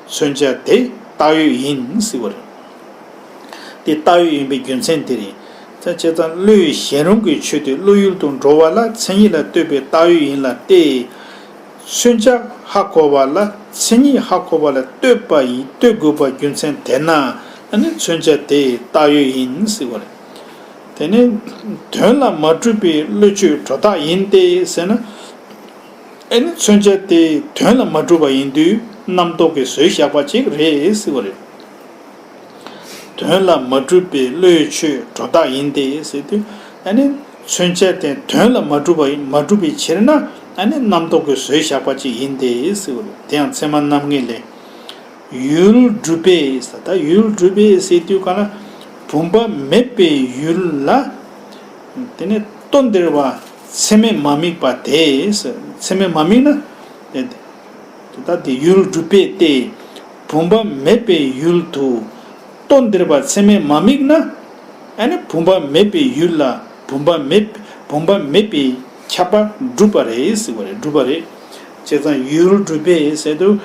མཚོན་བྱ་དེ་བཏགས་ཡོད་ཡིན་ཟེར་བ་རེད། དེ་བཏགས་ཡོད་ཡིན་པའི་རྒྱུ་མཚན་དེ་རེད། ད་བྱས་ཙང་བློས་གཞན་རུང་གི་ཆོས་དེ་བློ་ཡུལ་དུ་འགྲོ་བ་ལ་མཚན་ཉིད་ལ་ལྟོས་པའི་བཏགས་ཡོད་ཡིན་ལ་སྟེ། མཚོན་བྱ་ཧ་གོ་བ་ལ་མཚན་ཉིད་ཧ་གོ་བ་ལ་ལྟོས་པ་ཡིན། ལྟོས་དགོས་པ་རྒྱུ་མཚན་དེ་ན་ཨ་ནི་མཚོན་བྱ་དེ་བཏགས་ཡོད་ཡིན་ཟེར་བ་རེད། དེ་ནས་དོན་ལ་མ་གྲུབ་པའི་བློ་ཆོས་སྒྲོ་བཏགས་ཡིན་ཏེ་ཟེར་ན། ཨ་ནི་མཚོན་བྱ་དེ་དོན་ལ་མ་གྲུབ་པ་ཡིན་དུས་རྣམ་རྟོག་གིས་བཟོས་བཞག་པ་ཅིག་རེད་ཟེར་བ་རེད། དོན་ལ་མ་གྲུབ་པའི་བློའི་ཆོས་སྒྲོ་བཏགས་ཡིན་ཏེ་ཟེར་དུས། ཨ་ནི་མཚོན་བྱ་དེ་དོན་ལ་མ་གྲུབ་པ་ཡིན། མ་གྲུབ་པའི་ཕྱིར་ན་ཨ་ནི་རྣམ་རྟོག་གིས་བཟོས་བཞག་པ་ཅིག་ཡིན་ཏེ་ཟེར་བ་རེད། དེ་ཡང་ཚད་མ་རྣམ་ངེས་ལས། ཡུལ་སྒྲུབ་པས་ཟེར། ད་ཡུལ་སྒྲུབ་པས་ཟེར་དུས་གང་ལ། བུམ་པ་མེད་པའི་ཡུལ་ལ། དེ་ནས་ལྟོ་ལྡིར་བ་ཚད་མས་མ་དམིགས་པ་དེ་ཟེར། ཚད་མས་མ་དམིགས་ན། དེ་ད་དེ་ཡུལ་སྒྲུབ་པས་ཏེ། བུམ་པ་མེད་པའི་ཡུལ་དུ་ལྟོ་ལྡིར་བ་ཚད་མས་མ་དམིགས་ན། ཨ་ནི་བུམ་པ་མེད་པའི་ཡུལ་ལ་བུམ་པ་མེད། བུམ་པ་མེད་པའི་ཁྱབ་པ་གྲུབ་པ་རེད་ཟེར་བ་རེད། གྲུབ་པ་རེད། བྱས་ཙང་ཡུལ་སྒྲུབ་པས་ཟེར་དུས།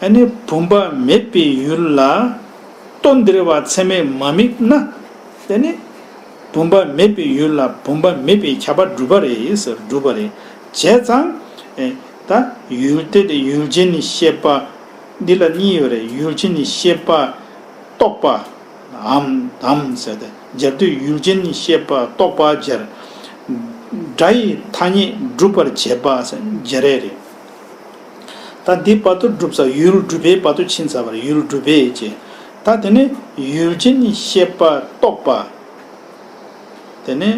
ཨ་ནི་བུམ་པ་མེད་པའི་ཡུལ་ལ་ལྟོ་ལྡིར་བ་ཚད་མས་མ་དམིགས་ན། དེ་ནི་བུམ་པ་མེད་པའི་ཡུལ་ལ་བུམ་པ་མེད་པའི་ཁྱབ་པ་གྲུབ་པ་རེད་ཟེར། གྲུབ་པ་རེད། བྱས་ཙང་། ཨེ། ད་ཡུལ་དེ་དེ་ཡུལ་ཅན་ནི་ཤེས་པ། འདི་ལ་གཉིས་ཡོད་རེད། ཡུལ་ཅན་ནི་ཤེས་པ་རྟོག་པ། འམ་འམ་ཟེར་ཏེ་སྦྱར་དུས་ཡུལ་ཅན་ནི་ཤེས་པ་རྟོག་པ་སྦྱར། སྒྲ་ཡི་ཐ་སྙད་སྒྲུབ་པར་བྱེད་པ་ཟེར་སྦྱར་ཡས་རེད། ད་འདི་བར་དུ་གྲུབ་ཚར། ཡུལ་སྒྲུབ་པའི་བར་དུ་ཕྱིན་ཚར་བ་རེད། ཡུལ་སྒྲུབ་པས་ཅེས། ད་དེ་ནས་ཡུལ་ཅན་ནི་ཤེས་པ་རྟོག་པ། དེ་ནས་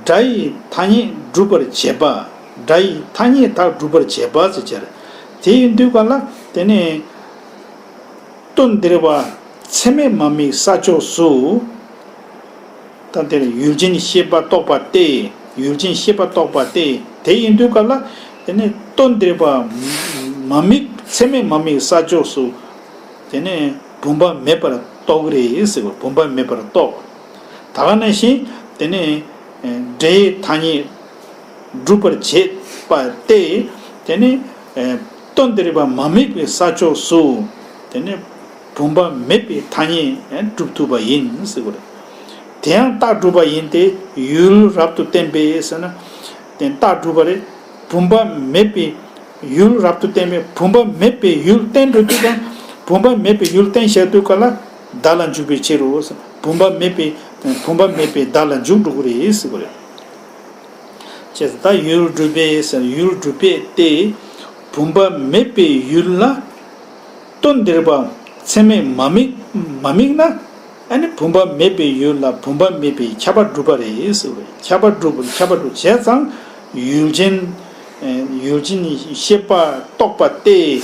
སྒྲ་ཡི་ཐ་སྙད་སྒྲུབ་པར་བྱེད་པ། སྒྲ་ཡི་ཐ་སྙད་དག་སྒྲུབ་པར་བྱེད་པ་ཟེར་བྱས་རེད། དེ་ཡིན་དུས་གང་ལ་དེ་ནས། ལྟོ་ལྡིར་བ་ཚད་མས་མ་དམིགས་ས་ཕྱོགས་སུ། ད་དེར་ཡུལ་ཅན་ཤེས་པ་རྟོག་པ་སྟེ། ཡུལ་ཅན་ཤེས་པ་རྟོག་པ་སྟེ། དེ་ཡིན་དུས་གང་ལ། དེ་ནས་ལྟོ་ལྡིར་བ་མ་དམིགས། ཚད་མས་མ་དམིགས་ས་ཕྱོགས་སུ། དེ་ནས་བུམ་པ་མེད་པར་རྟོགས་རེད་ཟེར་བ། བུམ་པ་མེད་པར་རྟོགས། ད་ག་ནང་བཞིན་དེ་ནས་སྒྲའི་ཐ་སྙད་སྒྲུབ་པར་བྱེད་པ་སྟེ། དེ་ནས་ལྟོ་ལྡིར་བ་མ་དམིགས་པའི་ས་ཕྱོགས་སུ། དེ་ནས་བུམ་པ་མེད་པའི་ཐ་སྙད་སྒྲུབ་ཐུབ་པ་ཡིན་ཟེར་བ་རེད། དེ་ཡང་རྟགས་སྒྲུབ་པ་ཡིན་ཏེ། ཡུལ་རབ་ཏུ་བསྟན་པས་ཟེར་ན། དེ་རྟགས་སྒྲུབ་པ་རེད། བུམ་པ་མེད་པའི་ཡུལ་རབ་ཏུ་བསྟན་པས། བུམ་པ་མེད་པའི་ཡུལ་བསྟན་འགྲོ་དུས་ཀྱང་། བུམ་པ་མེད་པའི་ཡུལ་བསྟན་བཞག་དུས་ག་ལ་བརྡ་ལ་འཇུག་པའི་ཕྱིར་རོ། བུམ་པ་མེད་པའི་བུམ་པ་མེད་པའི་བརྡ་ལ་འཇུག་འགྲོ་གི་རེད་ཟེར་བ་རེད། ཅེས་ད་ཡུལ་སྒྲུབ་པས་ཟེར། ཡུལ་སྒྲུབ་པས་ཏེ། བུམ་པ་མེད་པའི་ཡུལ་ལ་ལྟོ་ལྡིར་བ་ཚད་མས་མ་དམིགས། མ་དམིགས་ན། ཨ་ནི་བུམ་པ་མེད་པའི་ཡུལ་ལ་བུམ་པ་མེད་པའི་ཁྱབ་པ་གྲུབ་པ་རེད་ཟེར་བས། ཁྱབ་པ་གྲུབ། ཁྱབ་པ་གྲུབ་བྱས་ཙང་ཡུལ་ཅན། ཡུལ་ཅན་ཤེས་པ་རྟོགས་པ་སྟེ།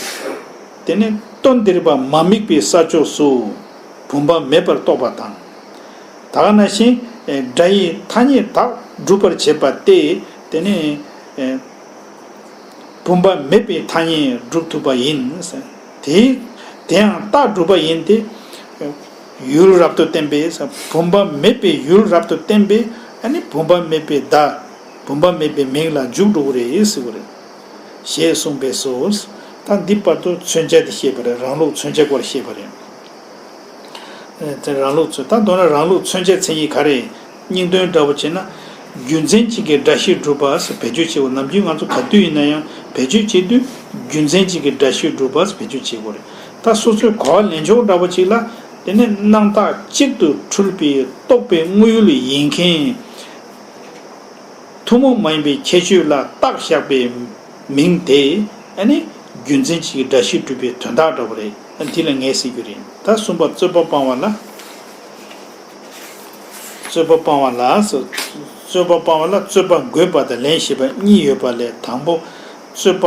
དེ་ནི་ལྟོ་ལྡིར་བ་མ་དམིགས་པའི་ས་ཕྱོགས་སུ་བུམ་པ་མེད་པར་རྟོགས་པ་དང་། ད་ག་ནང་བཞིན་སྒྲ་ཡི་ཐ་སྙད་དག་སྒྲུབ་པར་བྱེད་པ་སྟེ། དེ་ནི་བུམ་པ་མེད་པའི་ཐ་སྙད་སྒྲུབ་ཐུབ་པ་ཡིན། དེ་དེ་ཡང་རྟགས་སྒྲུབ་པ་ཡིན་ཏེ། ཡུལ་རབ་ཏུ་བསྟན་པས། བུམ་པ་མེད་པའི་ཡུལ་རབ་ཏུ་བསྟན་པས། ཨ་ནི་བུམ་པ་མེད་པའི་བརྡ། བུམ་པ་མེད་པའི་མིང་ལ་འཇུག་འགྲོ་གི་རེད་ཟེར་བ་རེད། ཞེས་གསུངས་པས་སོ། ད་འདི་བར་དུ་མཚོན་བྱ་དེ་བཤད་པ་རེད། རང་ལུགས་མཚོན་བྱ་སྐོར་བཤད་པ་རེད། དེ་རང་ལུགས་མཚོན། ད་མདོར་ན་རང་ལུགས་མཚོན་བྱའི་མཚན་ཉིད་ག་རེ། སྙིང་དོན་འདྲ་པོ་བྱས་ན། རྒྱུ་མཚན་གཅིག་གིས་སྒྲ་ཤེས་སྒྲུབ་པ་ཟེར་བེད་སྤྱོད་བྱེད་དགོས། ནམ་རྒྱུན་ང་ཚོ་ག་དུས་ཡིན་ན་ཡང་བེད་སྤྱོད་བྱེད་དུས་རྒྱུ་མཚན་གཅིག་གིས་སྒྲ་ཤེས་སྒྲུབ་པ་ཟེར་བེད་སྤྱོད་བྱེད་དགོས་རེད། ད་སོ་སོའི་གོ་བ་ལེན་ཕྱོགས་འདྲ་པོ་གཅིག་ལ། དེ་ནི་རྣམ་བཏགས་གཅིག་ཏུ་འཁྲུལ་པའི་རྟོག་པའི་དངོས་ཡུལ་ཡིན་མཁན། ཐུན་མོང་མ་ཡིན་པའི་ཁྱད་ཆོས་ལ་བཏགས་བཞག་པའི་མིང་དེ། ཨ་ནི་རྒྱུ་མཚན་གཅིག་གིས་སྒྲ་ཤེས་སྒྲུབ་པའི་དོན་དག་འདྲ་པོ་རེད། ཨ་ནི་དེ་ལ་ངས་ཟེར་རྒྱུ་རེད། ད་གསུམ་པ་རྩོད་པ་སྤང་བ་ལ། རྩོད་པ་སྤང་བ་ལ་སོ། རྩོད་པ་སྤང་བ་ལ་རྩོད་པ་འགོད་པ་དང་ལན་ཞེས་པ་གཉིས་ཡོད་པ་ལས་དང་པོ། རྩོད་པ་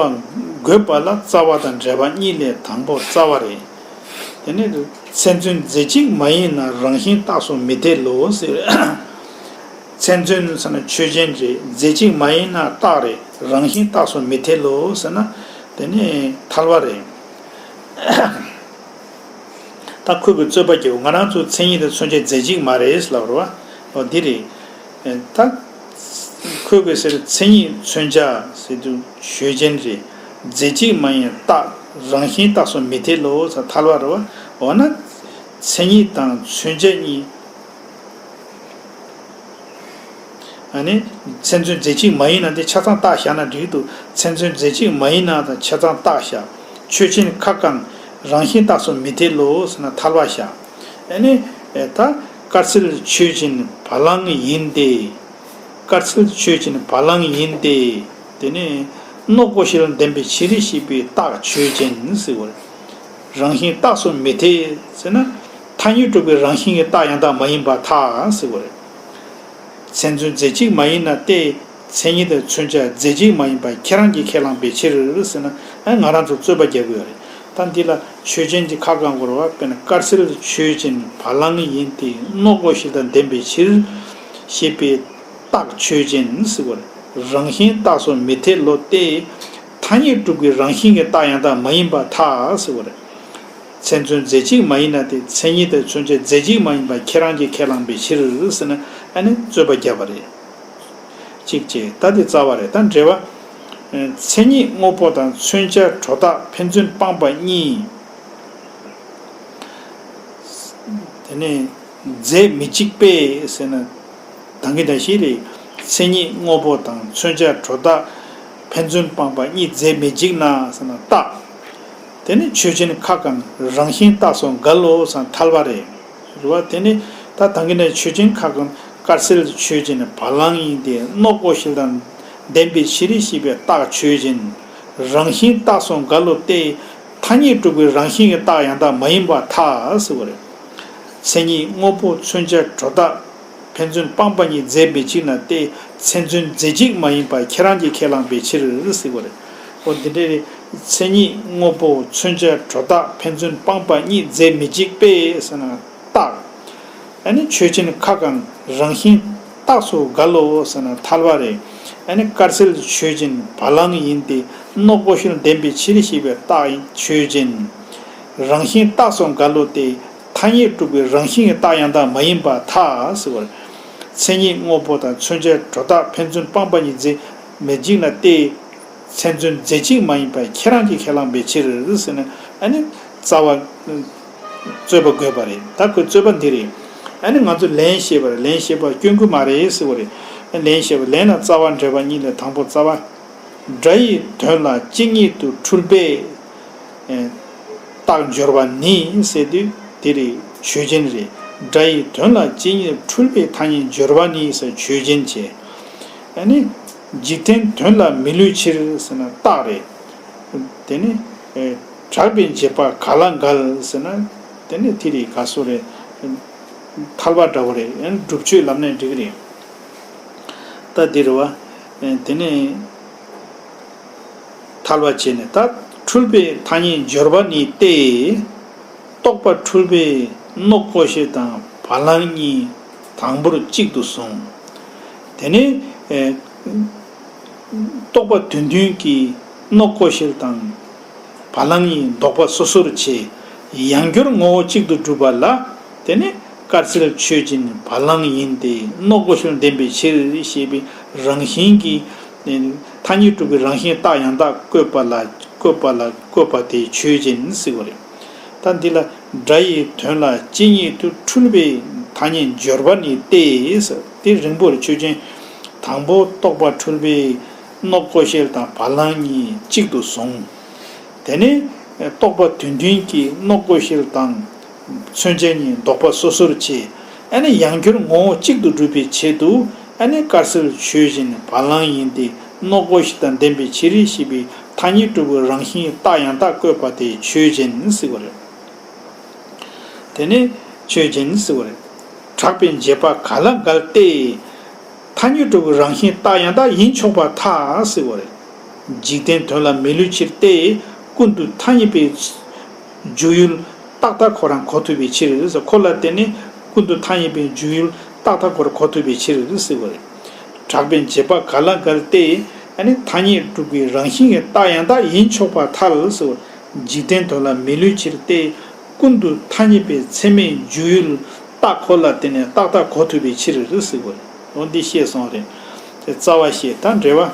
འགོད་པ་ལ་རྩ་བ་དང་འབྲེལ་བ་གཉིས་ལས་དང་པོ་རྩ་བ་རེད། དེ་ནས་མཚན་མཚོན་རྫས་གཅིག་མ་ཡིན་ན་རང་བཞིན་རྟགས་སུ་མི་འཐད་ལོ་ཟེར། མཚན་མཚོན་ཟེར་ན་ཆོས་ཅན་རེད། རྫས་གཅིག་མ་ཡིན་ན་རྟགས་རེད། རང་བཞིན་རྟགས་སུ་མི་འཐད་ལོ་ཟེར་ན་དེ་ནི་ཐལ་བ་རེད། ད་ཁོས་གི་རྩོད་པ་རྒྱག་ང་རང་ཚོ་མཚན་ཉིད་དང་མཚོན་བྱ་རྫས་གཅིག་མ་རེད་ལབ་རོ། འོ་འདི་རེད། ད་ཁོས་གི་ཟེར་མཚན་ཉིད་མཚོན་བྱ་ཟེར་དུས་ཆོས་ཅན་རེད། རྫས་གཅིག་མ་ཡིན་རྟགས་རང་བཞིན་རྟགས་སུ་མི་འཐད་ལོ་ཟེར་ཐལ་བ་རེད་བ། འོ་ན་མཚན་ཉིད་དང་མཚོན་བྱ་གཉིས། ཨ་ནི། མཚན་མཚོན་རྫས་གཅིག་མ་ཡིན་ན་དེ་ཆ་ཚང་རྟགས་བཞག་ན་འགྲིག་འདུག་མཚན་མཚོན་རྫས་གཅིག་མ་ཡིན་ན་དང་ཆ་ཚང་རྟགས་བཞག་ཆོས་ཅན་ཁ་བསྐང་། རང་བཞིན་རྟགས་སུ་མི་འཐད་ལོ་ཟེར་ན་ཐལ་བ་བཞག་ཨ་ནི། ད་དཀར་སེལ་ཆོས་ཅན་བ་ལང་ཡིན་ཏེ། དཀར་སེལ་ཆོས་ཅན་བ་ལང་ཡིན་ཏེ། དེ་ནི། གནོད་གོ་ཤེས་ལ་ལྡན་པའི་ཕྱིར་ཞེས་པའི་རྟགས་ཆོས་ཅན་ཟེར་བ་རེད། རང་བཞིན་རྟགས་སུ་མི་འཐད་ཟེར་ན། ཐ་སྙད་སྒྲུབ་པའི་རང་བཞིན་གྱི་རྟགས་ཡང་དག་མ་ཡིན་པར་ཐལ་ཟེར་བ་རེད། མཚན་མཚོན་རྫས་གཅིག་མ་ཡིན་ན་སྟེ། མཚན་ཉིད་དང་མཚོན་བྱ་རྫས་གཅིག་མ་ཡིན་པ་ཁྱེད་རང་གིས་ཁས་བླངས་པའི་ཕྱིར་ཟེར་ན། ཨ་ང་རང་ཚོ་རྩོད་པ་རྒྱག་གི་ཡོད་རེད། ད་འདི་ལ་ཆོས་ཅན་གྱི་ཁ་བསྐང་དགོས་རེད་བ། དཔེར་ན་དཀར་སེལ་ཆོས་ཅན་བ་ལང་ཡིན་ཏེ་གནོད་གོ་ཤེས་དང་ལྡན་པའི་ཕྱིར། ཞེས་པའི་རྟགས་ཆོས་ཅན་ཟེར་བ་རེད། རང་བཞིན་རྟགས་སུ་མི་འཐད་ལོ་སྟེ། ཐ་སྙད་སྒྲུབ་ཀྱི་རང་བཞིན་གྱི་རྟགས་ཡང་དག་མ་ཡིན་པར་ཐལ་ཟེར་བ་རེད། མཚན་མཚོན་རྫས་གཅིག་མ་ཡིན་ན་སྟེ། མཚན་ཉིད་དང་མཚོན་བྱ་རྫས་གཅིག་མ་ཡིན་པ་ཁྱེད་རང་གིས་ཁས་བླངས་པའི་ཕྱིར་ཟེར་ན་ཨ་ནི་རྩོད་པ་བརྒྱབ་པ་རེད། གཅིག་བྱས་ད་དེ་རྩ་བ་རེད། ད་འགྲེལ་བ། མཚན་ཉིད་དངོས་པོ་དང་མཚོན་བྱ་སྒྲོ་བཏགས་ཕན་ཚུན་སྤངས་པ་གཉིས། དེ་ནས་རྫས་མི་གཅིག་པས་ཟེར་ན། ད་གིན་ད་གིན་རེད། མཚན་ཉིད་དངོས་པོ་དང་མཚོན་བྱ་སྒྲོ་བཏགས་ཕན་ཚུན་སྤངས་པ་གཉིས་རྫས་མི་གཅིག་ན་ཟེར་ན་རྟགས། དེ་ནི་ཆོས་ཅན་ཁ་བསྐང་རང་བཞིན་རྟགས་སུ་འགལ་ལོ་ཟེར་ན་ཐལ་བ་རེད། རེད་བ། དེ་ནི་ད་ད་གིན་ད་ཆོས་ཅན་ཁ་བསྐང་དཀར་སེལ་ཆོས་ཅན་བ་ལང་ཡིན་ཏེ་གནོད་གོ་ཤེས་དང་ལྡན་པའི་ཕྱིར་ཞེས་པའི་རྟགས་ཆོས་ཅན། རང་བཞིན་རྟགས་སུ་འགལ་ལོ་སྟེ། ཐ་སྙད་སྒྲུབ་པའི་རང་བཞིན་གྱི་རྟགས་ཡང་དག་མ་ཡིན་པར་ཐལ་ཟེར་བ་རེད། མཚན་ཉིད་དངོས་པོ་མཚོན་བྱ་སྒྲོ་བཏགས་ཕན་ཚུན་སྤངས་པ་གཉིས་རྫས་མི་གཅིག་ན་སྟེ། མཚན་མཚོན་རྫས་གཅིག་མ་ཡིན་པ་ཁྱེད་རང་གིས་ཁས་བླངས་པའི་ཕྱིར་ཟེར་བ་རེད། འོ་འདི་འདྲ་རེད། མཚན་ཉིད་དངོས་པོ་མཚོན་བྱ་སྒྲོ་བཏགས་ཕན་ཚུན་སྤངས་པ་གཉིས་རྫས་མི་གཅིག་པས་ཟེར་ན་རྟགས། ཨ་ནི་ཆོས་ཅན་ཁ་བསྐང་རང་བཞིན་རྟགས་སུ་འགལ་ལོ་ཟེར་ན་ཐལ་བ་རེད། ཨ་ནི་དཀར་སེལ་ཆོས་ཅན་བ་ལང་ཡིན་ཏེ་གནོད་གོ་ཤེས་ལ་ལྡན་པའི་ཕྱིར་ཞེས་པའི་རྟགས་ཆོས་ཅན། རང་བཞིན་རྟགས་སུ་འགལ་ལོ་སྟེ། ཐ་སྙད་སྒྲུབ་པའི་རང་བཞིན་གྱི་རྟགས་ཡང་དག་མ་ཡིན་པར་ཐལ་ཟེར་བ་རེད། མཚན་ཉིད་དངོས་པོ་དང་མཚོན་བྱ་སྒྲོ་བཏགས་ཕན་ཚུན་སྤངས་པ་གཉིས་རྫས་མི་གཅིག་ན་སྟེ། མཚན་མཚོན་རྫས་གཅིག་མ་ཡིན་པ་ཁྱེད་རང་གིས་ཁས་བླངས་པའི་ཕྱིར་ཟེར་ན་ཨ་ནི་རྩ་བ། རྩོད་པ་དགོས་པ་རེད། ད་ཁོའི་རྩོད་པ་འདི་རེད། ཨ་ནི་ང་ཚོ་ལན་བཤད་པ་རེད། ལན་བཤད་པ་སྐྱོན་ཀུན་མ་རེད་ཟེར་བ་རེད། ལན་བཤད་པ་ལན་ལ་རྩ་བ་འགྲེལ་པ་གཉིས་ལས་དང་པོ་རྩ་བ། སྒྲ་ཡི་དོན་ལ་གཅིག་ཉིད་དུ་འཁྲུལ་པས། རྟགས་སྦྱོར་བ་ནི་ཟེར་དུས་དེ་རེད། ཆོས་ཅན་རེད། སྒྲ་ཡི་དོན་ལ་གཅིག་ཉིད་དུ་འཁྲུལ་པས་ཐ་སྙད་སྦྱོར་བ་ནི་ཟེར་ཆོས་ཅན་བྱས། ཨ་ནི། འཇིག་རྟེན་དོན་ལ་མི་བསླུ་ཕྱིར་ཟེར་ན་རྟགས་རེད། དེ་ནི། གྲགས་པའི་འབྱེད་པ་ག་ལ་འགལ་ཟེར་ན། དེ་ནི་དེ་རེད་ག་སོ་རེད། ཐལ་བ་འདྲ་བོ་རེད། ཡང་སྒྲུབ་ཆོས་ལབ་ནས་འགྲིག་གི་རེད། ད་འདི་རེད་བ། དེ་ནི། ཐལ་བ་བྱས་ནས་ད་འཁྲུལ་པའི་ཐ་སྙད་སྦྱོར་བ་ནི་སྟེ། རྟོག་པ་འཁྲུལ་པས་གནོད་གོ་ཤེས་དང་བ་ལང་གཉིས་དང་པོར་གཅིག་ཏུ་བཟུང་། དེ་ནས། རྟོག་པ་དོན་མཐུན་གྱིས་གནོད་གོ་ཤེས་དང་བ་ལང་གཉིས་ལྡོག་པ་སོ་སོར་ཕྱེ། ཡང་སྒྱུར་ངོ་བོ་གཅིག་ཏུ་སྒྲུབ་པ་ལ། དེ་ནི་དཀར་སེལ་ཆོས་ཅན་བ་ལང་ཡིན་ཏེ་གནོད་གོ་ཤེས་ལྡན་པའི་ཕྱིར་ཞེས་པའི་རང་བཞིན་གྱི། ཐ་སྙད་སྒྲུབ་པའི་རང་བཞིན་རྟགས་ཡང་དག་བཀོད་པ་ལ་བཀོད་པ་ལ་བཀོད་པ་དེ་ཆོས་ཅན་ཟེར་བ་རེད། ད་འདི་ལ་སྒྲ་ཡི་དོན་ལ་གཅིག་ཉིད་དུ་འཁྲུལ་པའི་ཐ་སྙད་སྦྱོར་བ་ནི་སྟེ། དེ་རིང་པོར་ཆོས་ཅན། དང་པོ་རྟོག་པ་འཁྲུལ་པས་གནོད་གོ་ཤེས་དང་བ་ལང་གཉིས་གཅིག་ཏུ་བཟུང་། དེ་ནས་རྟོག་པ་དོན་མཐུན་གྱིས་གནོད་གོ་ཤེས་དང་མཚོན་བྱ་གཉིས་ལྡོག་པ་སོ་སོར་ཕྱེ། ཨ་ནི་ཡང་སྒྱུར་ངོ་བོ་གཅིག་ཏུ་སྒྲུབ་པའི་ཆེད་དུ། ཨ་ནི་དཀར་སེལ་ཆོས་ཅན་བ་ལང་ཡིན་ཏེ་གནོད་གོ་ཤེས་དང་ལྡན་པའི་ཕྱིར་ཞེས་པའི་ཐ་སྙད་སྒྲུབ་པའི་རང་བཞིན་རྟགས་ཡང་དག་བཀོད་པ་དེ་ཆོས་ཅན་ཟེར་བ་རེད། དེ་ནི་ཆོས་ཅན་ཟེར་བ་རེད། གྲགས་པའི་འབྱེད་པ་ག་ལ་འགལ་ཏེ། ཐ་སྙད་སྒྲུབ་པའི་རང་བཞིན་རྟགས་ཡང་དག་ཡིན་ཆོག་པར་ཐལ་ཟེར་བ་རེད། འཇིག་རྟེན་དོན་ལ་མི་བསླུ་ཕྱིར་ཏེ། ཀུན་ཏུ་ཐ་སྙད་པའི་འཇུག་ཡུལ་རྟག་མཐའ་ཁོ་རང་གོ་ཐུབ་པའི་ཕྱིར། ཁོ་ལ་བརྟེན་ནས་ཀུན་ཏུ་ཐ་སྙད་པའི་འཇུག་ཡུལ་རྟག་མཐའ་ཁོ་རང་གོ་ཐུབ་པའི་ཕྱིར་ཟེར་བ་རེད། གྲགས་པའི་འབྱེད་པ་ག་ལ་འགལ་ཏེ། ཨ་ནི་ཐ་སྙད་སྒྲུབ་པའི་རང་བཞིན་གྱི་རྟགས་ཡང་དག་ཡིན་ཆོག་པར་ཐལ་ཟེར་བ། འཇིག་རྟེན་དོན་ལ་མི་བསླུ་ཕྱིར་ཏེ། ཀུན་ཏུ་ཐ་སྙད་པའི་ཚད་མའི་འཇུག་ཡུལ་རྟགས་ཁོ་ལ་བརྟེན་ནས་རྟག་མཐའ་གོ་ཐུབ་པའི་ཕྱིར་ཟེར་བ་རེད། འོ་འདི་བཤད་སོང་རེད། དེ་རྩ་བ་བཤད་ད་འགྲེལ་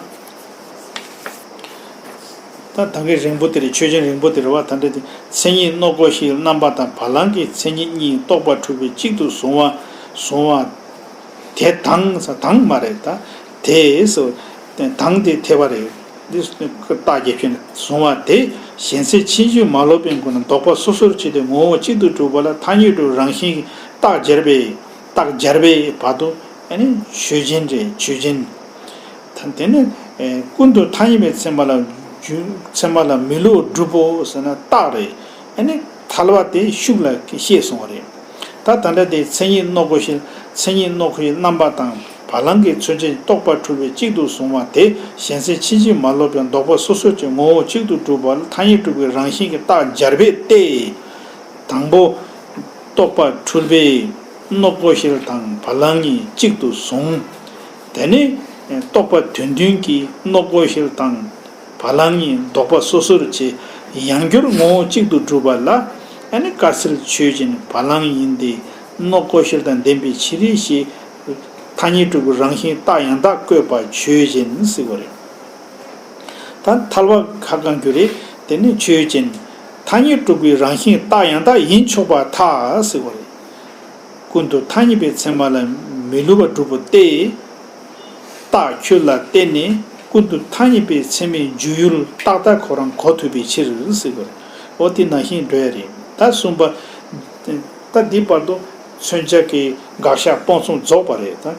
བ། ད་ད་གིན་རིང་པོ་དེ་རེད། ཆོས་ཅན་རིང་པོ་དེ་རེད་བ། ད་འདྲ་དེ་མཚན་ཉིད་སྣོད་གོ་ཤེས་རྣམ་པ་དང་བ་ལང་གི་མཚན་ཉིད་གཉིས་རྟོགས་པ་འཁྲུལ་པས་གཅིག་ཏུ་བཟུང་བ་བཟུང་བ། དེ་དང་ས་དང་མ་རེད་ད། དེ་སོ། དང་དེ་ཐེ་བ་རེད། འདི་རྟགས་རྒྱས་ཤོས་ནས་བཟུང་བ་དེ་གཞན་སེལ་ཕྱིན་ཅི་མ་ལོག་པའི་སྒོ་ནས་ལྡོག་པ་སོ་སོར་བྱས་ཏེ་ངོ་བོ་གཅིག་ཏུ་གྲུབ་པ་ལ་ཐ་སྙད་སྒྲུབ་རང་བཞིན་གྱི་རྟགས་སྦྱར་བའི་རྟགས་སྦྱར་བའི་བར་དུ་ཨ་ནི་ཆོས་ཅན་རེད། ཆོས་ཅན། ད་དེ་ནི་ཀུན་ཏུ་ཐ་སྙད་པའི་ཚད་མ་ལ་རྒྱུ་ཚད་མ་ལ་མི་བསླུ་བ་སྒྲུབ་པོ་ཟེར་ན་རྟགས་རེད། ཨ་ནི་ཐལ་བ་དེ་ཤུགས་ལ་བཤད་སོང་བ་རེད། ད་ད་ལྟ་དེ་མཚན་ཉིད་སྣོད་གོ་ཤེས་མཚན་ཉིད་སྣོད་གོ་ཤེས་རྣམ་པ་དང་བ་ལང་གི་མཚོན་བྱ་རྟོགས་པ་འཁྲུལ་པས་གཅིག་ཏུ་བཟུང་བ་དེ་གཞན་སེལ་ཕྱིན་ཅི་མ་ལོག་པའི་ལྡོག་པ་སོ་སོར་གྱི་ངོ་བོ་གཅིག་ཏུ་གྲུབ་པ་ལ་ཐ་སྙད་སྒྲུབ་པའི་རང་བཞིན་གྱི་རྟགས་སྦྱར་བས་ཏེ། དང་པོ། རྟོགས་པ་འཁྲུལ་པས་སྣོད་གོ་ཤེས་དང་བ་ལང་གཉིས་གཅིག་ཏུ་བཟུང་། དེ་ནས་རྟོགས་པ་དོན་མཐུན་གྱིས་སྣོད་གོ་ཤེས་དང་བ་ལང་གཉིས་ལྡོག་པ་སོ་སོར་བྱས། ཡང་བསྐྱར་ངོ་བོ་གཅིག་ཏུ་གྲུབ་པ་ལ་ཨ་ནི་དཀར་གསལ་ཆོས་ཅན་བ་ལང་ཡིན་ཏེ། སྣོད་གོ་ཤེས་དང་ལྡན་པའི་ཕྱིར་ཞེས་ཐ་སྙད་སྒྲུབ་པའི་རང་བཞིན་རྟགས་ཡང་དག་བཀོད་པ་ཆོས་ཅན་ཟེར་བ་རེད། ད་ཐལ་བ་ཁ་བསྐང་རྒྱུ་རེད། དེ་ནི་ཆོས་ཅན། ཐ་སྙད་སྒྲུབ་པའི་རང་བཞིན་རྟགས་ཡང་དག་ཡིན་ཆོག་པར་ཐལ་ཟེར་བ་རེད། ཀུན་ཏུ་ཐ་སྙད་པའི་ཚད་མ་ལ་མི་བསླུ་བ་སྒྲུབ་པོ་སྟེ། རྟགས་ཁྱོད་ལ་བརྟེན་ནས་ཀུན་ཏུ་ཐ་སྙད་པའི་ཚད་མའི་འཇུག་ཡུལ་རྟག་མཐའ་ཁོ་རང་གོ་ཐུབ་པའི་ཕྱིར་ཟེར་བ་རེད། འོ་དེ་ནང་བཞིན་འགྲོ་ཡ་རེད། ད་གསུམ་པ། ད་འདི་བར་དུ་མཚོན་བྱ་གི་དགག་བཞག་སྤོང་གསུམ་རྫོགས་པ་རེད་ད།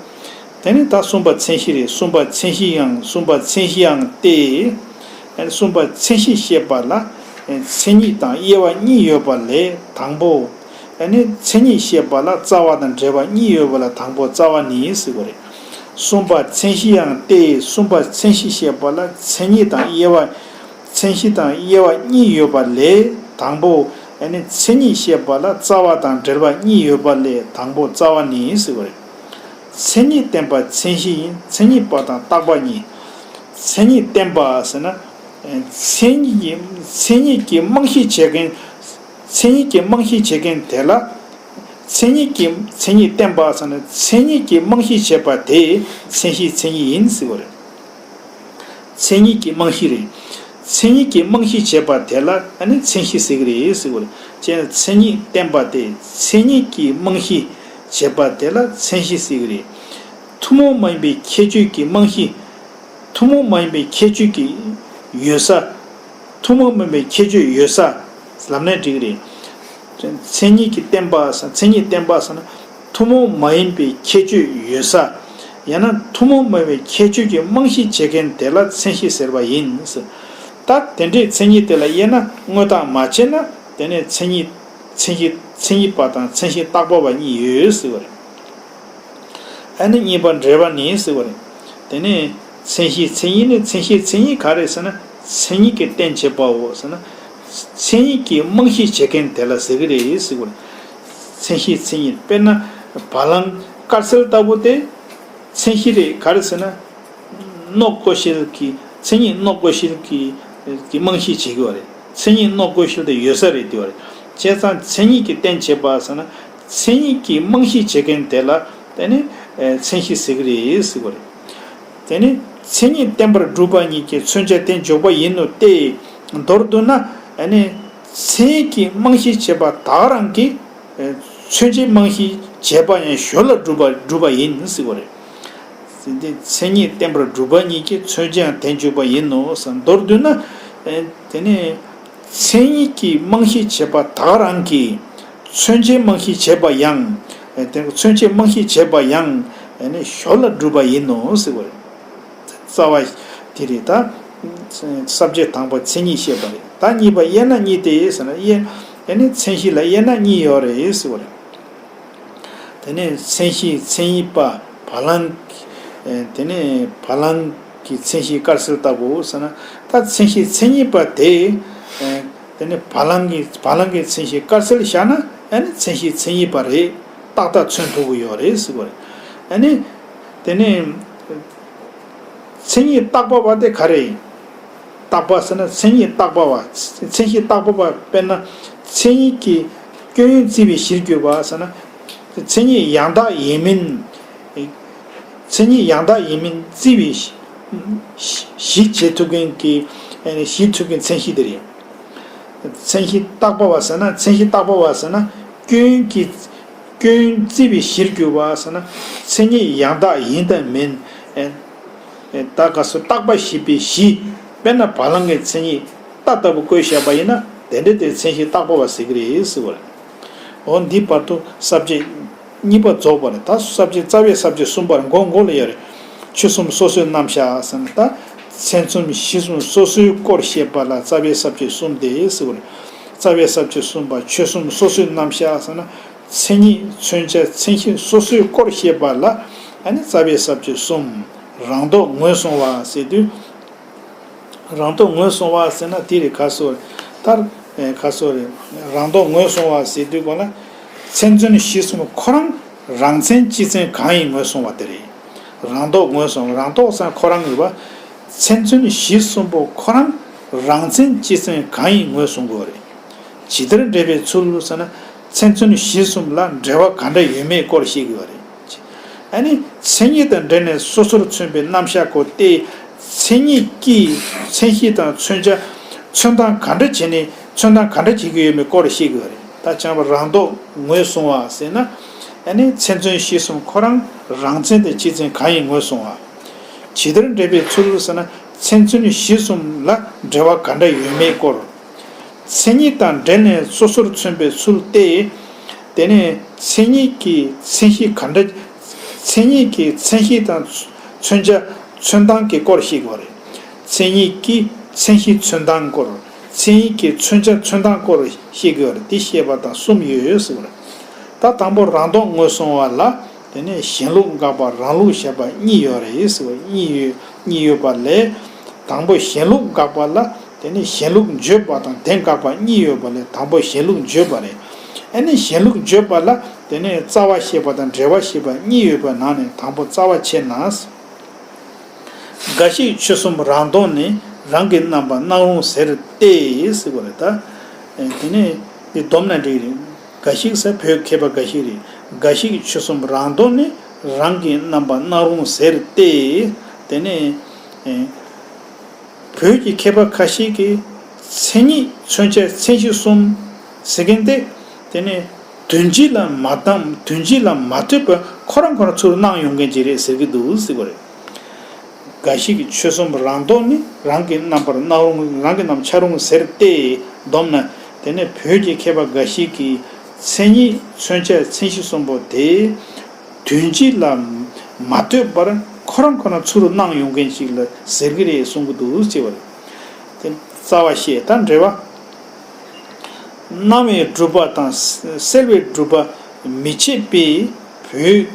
དེ་ནི་ད་གསུམ་པ་མཚན་གཞི་རེད། གསུམ་པ་མཚན་གཞི་ཡང་གསུམ་པ་མཚན་གཞི་ཡང་སྟེ། གསུམ་པ་མཚན་གཞི་བཤད་པ་ལ་མཚན་ཉིད་དང་དབྱེ་བ་གཉིས་ཡོད་པ་ལས་དང་པོ། མཚན་ཉིད་བཤད་པ་ལ་རྩ་བ་དང་འབྲེལ་བ་གཉིས་ཡོད་པ་ལ་དང་པོ་རྩ་བ་ནི་ཟེར་བ་རེད། གསུམ་པ་མཚན་གཞི་ཡང་སྟེ། གསུམ་པ་མཚན་གཞི་བཤད་པ་ལ་མཚན་ཉིད་དང་དབྱེ་བ། མཚན་གཞི་དང་དབྱེ་བ་གཉིས་ཡོད་པ་ལས་དང་པོ། མཚན་ཉིད་བཤད་པ་ལ་རྩ་བ་དང་འབྲེལ་བ་གཉིས་ཡོད་པ་ལས་དང་པོ་རྩ་བ་ནི་ཟེར་བ་རེད། མཚན་ཉིད་བསྟན་པ་མཚན་གཞི་ཡིན། མཚན་ཉིད་པ་དང་རྟག་པ་གཉིས། མཚན་ཉིད་བསྟན་པ་ཟེར་ན། མཚན་ཉིད་ཀྱི་མཚན་ཉིད་ཀྱི་རྨང་གཞི་བྱེད་མཁན། མཚན་ཉིད་ཀྱི་རྨང་གཞི་བྱེད་མཁན་དེ་ལ། མཚན་ཉིད་ཀྱི་མཚན་ཉིད་བསྟན་པ་ཟེར་ན་མཚན་ཉིད་ཀྱི་རྨང་གཞི་བྱེད་པ་དེ་མཚན་གཞི་མཚན་ཉིད་ཡིན་ཟེར་བ་རེད། མཚན་ཉིད་ཀྱི་རྨང་གཞི་རེད། མཚན་ཉིད་ཀྱི་རྨང་གཞི་བྱེད་པ་དེ་ལ་ཨ་ནི་མཚན་གཞི་ཟེར་གྱི་རེད་ཟེར་བ་རེད། ཅེས་ན་མཚན་ཉིད་བསྟན་པ་དེ་མཚན་ཉིད་ཀྱི་རྨང་གཞི་བྱེད་པ་དེ་ལ་མཚན་གཞི་ཟེར་གྱི་རེད། ཐུན་མོང་མ་ཡིན་པའི་ཁྱད་ཆོས་ཀྱི་རྨང་གཞི། ཐུན་མོང་མ་ཡིན་པའི་ཁྱད་ཆོས་ཀྱི་ཡོད་ས། ཐུན་མོང་མ་ཡིན་པའི་ཁྱད་ཆོས་ཡོད་ས། ལབ་ན་འགྲིག་གི་རེད། མཚན་ཉིད་ཀྱི་བསྟན་པ་ཟེར་མཚན་ཉིད་བསྟན་པ་ཟེར་ན། ཐུན་མོང་མ་ཡིན་པའི་ཁྱད་ཆོས་ཡོད་ས། ཡང་ན་ཐུན་མོང་མ་ཡིན་པའི་ཁྱད་ཆོས་ཀྱི་རྨང་གཞི་བྱེད་མཁན་དེ་ལ་མཚན་གཞི་ཟེར་བ་ཡིན། ད་དེ་འདྲའི་མཚན་ཉིད་དེ་ལ་དབྱེ་ན་དངོས་བཏགས་མ་བྱས་ན་དེ་ནས་མཚན་ཉིད། མཚན་གཞི་མཚན་ཉིད་པ་དང་མཚན་གཞི་རྟག་པ་བ་གཉིས་ཡོད་ཟེར་བ་རེད། ཨ་ནི་གཉིས་པ་འབྲེལ་བ་ནི་ཟེར་བ་རེད། དེ་ནས་མཚན་གཞི་མཚན་ཉིད་ནི་མཚན་གཞི་མཚན་ཉིད་ག་རེ་ཟེར་ན་མཚན་ཉིད་ཀྱི་རྟེན་བྱེད་པའོ་ཟེར་ན། མཚན་ཉིད་ཀྱི་རྨང་གཞི་བྱེད་མཁན་དེ་ལ་ཟེར་གྱི་རེད་ཟེར་བ་རེད། མཚན་གཞི་མཚན་ཉིད་དཔེར་ན་བ་ལང་དཀར་གསལ་ལྟ་བུ་དེ་མཚན་གཞི་རེད། ག་རེ་ཟེར་ན། སྣོད་གོ་ཤེས་ཀྱི་མཚན་ཉིད་སྣོད་གོ་ཤེས་ཀྱི་ཀྱི་རྨང་གཞི་བྱེད་ཀྱི་བ་རེད། མཚན་ཉིད་སྣོད་གོ་ཤེས་དེ་ཡོད་ས་རེད་དེ་བ་རེད། བྱས་ཙང་མཚན་ཉིད་ཀྱི་རྟེན་བྱེད་པ་ཟེར་ན། མཚན་ཉིད་ཀྱི་རྨང་གཞི་བྱེད་མཁན་དེ་ལ་དེ་ནི་མཚན་གཞི་ཟེར་གྱི་རེད་ཟེར་བ་རེད། དེ་ནི་མཚན་ཉིད་བསྟན་པར་སྒྲུབ་པ་ཉིད་ཀྱི་མཚོན་བྱ་རྟེན་འཇོག་པ་ཡིན་ནོ་སྟེ། མདོར་བསྡུ་ན་ནི་མཚན་ཉིད་ཀྱི་རྨང་གཞི་བྱེད་པ་དག་རང་གི་མཚོན་བྱའི་རྨང་གཞི་བྱེད་པ་ཡང་ཞོར་ལ་སྒྲུབ་པ་སྒྲུབ་པ་ཡིན་ཟེར་བ་རེད། དེ་མཚན་ཉིད་བསྟན་པར་སྒྲུབ་པ་ཉིད་ཀྱི་མཚོན་བྱའང་རྟེན་འཇོག་པ་ཡིན་ནོ་ཟེར། མདོར་བསྡུ་ན། དེ་ནི་མཚན་ཉིད་ཀྱི་རྨང་གཞི་བྱེད་པ་དག་རང་གི་མཚོན་བྱའི་རྨང་གཞི་བྱེད་པ་ཡང་། དེ་མཚོན་བྱའི་རྨང་གཞི་བྱེད་པ་ཡང་ཞོར་ལ་སྒྲུབ་པ་ཡིན་ནོ་ཟེར་བ་རེད། རྩ་བ་དེ་རེད་ད། ས་བཅད་དང་པོ་མཚན་ཉིད་བཤད་པ་རེད། ད་གཉིས་པ་དབྱེ་ན་གཉིས་ཏེ་ཟེར་ན་དབྱེ། དེ་ནི་མཚན་གཞི་ལ་དབྱེ་ན་གཉིས་ཡོད་རེད་ཟེར་བ་རེད། ད་ དེ་ནས་མཚན་གཞི་མཚན་ཉིད་པ་བ་ལང་། ཨེ་དེ་ནས་བ་ལང་གི་མཚན་གཞི་དཀར་གསལ་ལྟ་བུ་ཟེར་ན། ད་མཚན་གཞི་མཚན་ཉིད་པ་དེ། ཨེ་དེ་ནས་བ་ལང་གི་བ་ལང་གི་མཚན་གཞི་དཀར་གསལ་བཞག་ན། ཨ་ནི་མཚན་གཞི་མཚན་ཉིད་པ་རེད། ཏག་ཏག་མཚོན་ཐུབ་ཀྱི་ཡོད་རེད་ཟེར་བ་རེད། ཨ་ནི་དེ་ནས། མཚན་ཉིད་བཏགས་པ་བ་དེ་ག་རེ་ཡིན། བཏགས་པ་ཟེར་ན་མཚན་ཉིད་བཏགས་པ་བ། མཚན་གཞི་བཏགས་པ་བ། དཔེར་ན་མཚན་ཉིད་ཀྱི་སྐྱོན་ཡོན་བརྩི་བའི་གཞིར་གྱུར་པ་ཟེར་ན། མཚན་ཉིད་ཡང་དག་ཡིན་མིན། མཚན་ཉིད་ཡང་དག་ཡིན་མིན་བརྩི་བའི་གཞི། གཞི་བྱེད་ཐུབ་མཁན་གྱི། གཞི་ཐུབ་མཁན་མཚན་གཞི་དེ་རེད། མཚན་གཞི་བཏགས་པ་བ་ཟེར་ན། མཚན་གཞི་བཏགས་པ་བ་ཟེར་ན། སྐྱོན་གྱི། སྐྱོན་བརྩི་བའི་གཞིར་གྱུར་པ་ཟེར་ན། མཚན་ཉིད་ཡང་དག་ཡིན་དང་མིན། ཨེ་ཨེ་ད་ག་སོ་བཏགས་པ་ཞེས་པའི་གཞི། དཔེར་ན་བ་ལང་གི་མཚན་ཉིད་ད་ལྟ་བུ་བཀོད་བཞག་པ་ཡིན་ན། དེ་འདྲ་དེ་མཚན་གཞི་བཏགས་པ་བ་ཟེར་གྱི་རེད་ཟེར་བ་རེད། འོ་འདི་བར་དུ་ས་བཅད་གཉིས་པ་རྫོགས་པ་རེད། ད་ས་བཅད་རྩ་བའི་ས་བཅད་གསུམ་པར་མགོ་མགོ་ལ་ཡོད་རེད། ཆོས་གསུམ་སོ་སོའི་རྣམ་གཞག་ཟེར་ན། ད་མཚན་མཚོན་གཞི་གསུམ་སོ་སོའི་སྐོར་བཤད་པ་ལ་རྩ་བའི་ས་བཅད་གསུམ་སྟེ་ཟེར་བ་རེད། རྩ་བའི་ས་བཅད་གསུམ་པ་ཆོས་གསུམ་སོ་སོའི་རྣམ་གཞག་ཟེར་ན། མཚན་ཉིད་མཚོན་བྱ་མཚན་གཞི་སོ་སོའི་སྐོར་བཤད་པ་ལ། ཨ་ནི་རྩ་བའི་ས་བཅད་གསུམ། རང་ལྡོག་ངོས་བཟུང་བ་ཟེར་དུས། རང་ལྡོག་ངོས་བཟུང་བ་ཟེར་ན་དེ་རེད། ག་སོ་རེད། ད་ཨེ་ག་སོ་རེད། རང་ལྡོག་ངོས་བཟུང་བ་ཟེར་དུས་གོ་ལ། མཚན་མཚོན་གཞི་གསུམ་ཁོ་རང་རང་མཚན་སྤྱི་མཚན་གང་ཡིན་ངོས་བཟུང་བ་དེ་རེད། རང་ལྡོག་ངོས་བཟུང་། རང་ལྡོག་ཟེར་ན་ཁོ་རང་ཡོད་པ། མཚན་མཚོན་གཞི་གསུམ་པོ་ཁོ་རང་རང་མཚན་སྤྱི་མཚན་གང་ཡིན་ངོས་བཟུང་དགོས་རེད། ཇི་ལྟར་འབྲེལ་བའི་ཚུལ་ཟེར་ན། མཚན་མཚོན་གཞི་གསུམ་ལ་འབྲེལ་བ་ག་འདྲ་ཡོད་མེད་སྐོར་བཤད་དགོས་པ་རེད། ཨ་ནི་མཚན་ཉིད་དང་འབྲེལ་ནས་སོ་སོར་མཚོན་པའི་རྣམ་གཞག་གོ་སྟེ། མཚན་ཉིད་ཀྱིས་མཚན་གཞི་དང་མཚོན་བྱ་མཚོན་སྟངས་ག་འདྲ་བྱས་ནས་མཚོན་སྟངས་ག་འདྲ་བྱེད་ཀྱི་ཡོད་མེད་སྐོར་བཤད་དགོས་པ་རེད། ད་བྱས་པ་རང་ལྡོག་ངོས་བཟུང་བ་ཟེར་ན། ཨ་ནི་མཚན་མཚོན་གཞི་གསུམ་ཁོ་རང་རང་མཚན་དང་སྤྱི་མཚན་གང་ཡིན་ངོས་བཟུང་བ། ཇི་ལྟར་འབྲེལ་བའི་ཚུལ་ཟེར་ན། མཚན་མཚོན་གཞི་གསུམ་ལ་འབྲེལ་བ་ག་འདྲ་ཡོད་མེད་སྐོར། མཚན་ཉིད་དང་འབྲེལ་ནས་སོ་སོར་མཚོན་པའི་ཚུལ་ཏེ། དེ་ནས་མཚན་ཉིད་ཀྱི་མཚན་གཞི་ག་འདྲ། མཚན་ཉིད་ཀྱི་མཚན་གཞི་དང་མཚོན་བྱ་མཚོན་སྟངས་ཀྱི་སྐོར་བཤད་དགོས་རེད། མཚན་ཉིད་ཀྱི་མཚན་གཞི་མཚོན་སྟངས་སྐོར། མཚན་ཉིད་ཀྱི་མཚོན་བྱ་མཚོན་སྟངས་སྐོར་བཤད་དགོས་རེད། དེ་བཤད་པ་དང་གསུམ་ཡོད་ཟེར་བ་རེད། ད་དང་པོ་རང་ལྡོག་ངོས་བཟུང་བ་ལ། དེ་ནས་གཞན་ལུགས་དགག་པ་རང་ལུགས་བཞག་པ་གཉིས་ཡོད་རེད་ཟེར་བ། གཉིས་ཡོད། གཉིས་ཡོད་པ་ལས། དང་པོ་གཞན་ལུགས་དགག་པ་ལ། དེ་ནས་གཞན་ལུགས་བརྗོད་པ་དང་དེ་དགག་པ་གཉིས་ཡོད་པ་ལས་དང་པོ་གཞན་ལུགས་བརྗོད་པ་རེད། ཨ་ནི་གཞན་ལུགས་བརྗོད་པ་ལ། དེ་ནས་རྩ་བ་བཤད་པ་དང་འབྲེལ་བ་བཤད་པ་གཉིས་ཡོད་པའི་ནང་ནས་དང་པོ་རྩ་བ་བྱས་ན། འགའ་ཞིག་ཆོས་གསུམ་རང་ལྡོག་ནི། རང་གི་རྣམ་པར་སྣང་རུང་ཟེར་ཏེ་ཟེར་བ་རེད། ད་དེ་ནས་འདི་སྡོམ་ན་འགྲིག་རེད། འགའ་ཞིག་ཟེར་བོད་མཁས་པ་འགའ་ཞིག་རེད། འགའ་ཞིག་ཆོས་གསུམ་རང་ལྡོག་ནི། རང་གི་རྣམ་པར་སྣང་རུང་ཟེར་ཏེ། དེ་ནས་བོད་ཀྱི་མཁས་པ་ཁ་ཤས་ཀྱིས་མཚན་ཉིད་མཚོན་བྱ་མཚན་གཞི་གསུམ་ཟེར་མཁན་དེ། དེ་ནས་དོན་སྤྱི་ལ་མ་བསྡམས། དོན་སྤྱི་ལ་མ་ལྟོས་པར་ཁོ་རང་ཁོ་རང་ཚུར་སྣང་ཡོང་མཁན་ཅིག་རེད་ཟེར་གྱི་འདུག་ཟེར་བ་རེད། འགའ་ཞིག་གིས་ཆོས་གསུམ་རང་ལྡོག་ནི། རང་གི་རྣམ་པར་སྣང་རུང་། རང་གི་རྣམ་འཆར་རུང་ཟེར་ཏེ་སྡོམ་ན། དེ་ནས་བོད་ཀྱི་མཁས་པ་འགའ་ཞིག་གིས་མཚན་ཉིད་མཚོན་བྱ་མཚན་གཞི་གསུམ་པོ་དེ་དོན་སྤྱི་ལ་མ་ལྟོས་པར་ཁོ་རང་ཁོ་རང་ཚུར་སྣང་ཡོང་མཁན་ཞིག་ལ་ཟེར་གྱི་རེད་གསུང་གི་འདུག་ཅེས་པ་རེད། དེ་རྩ་བ་བཤད། ད་འགྲེལ་བ། སྣང་བའི་སྒྲུབ་པ་དང་སེལ་བའི་སྒྲུབ་པ་མི་བྱེད་པས། བོད་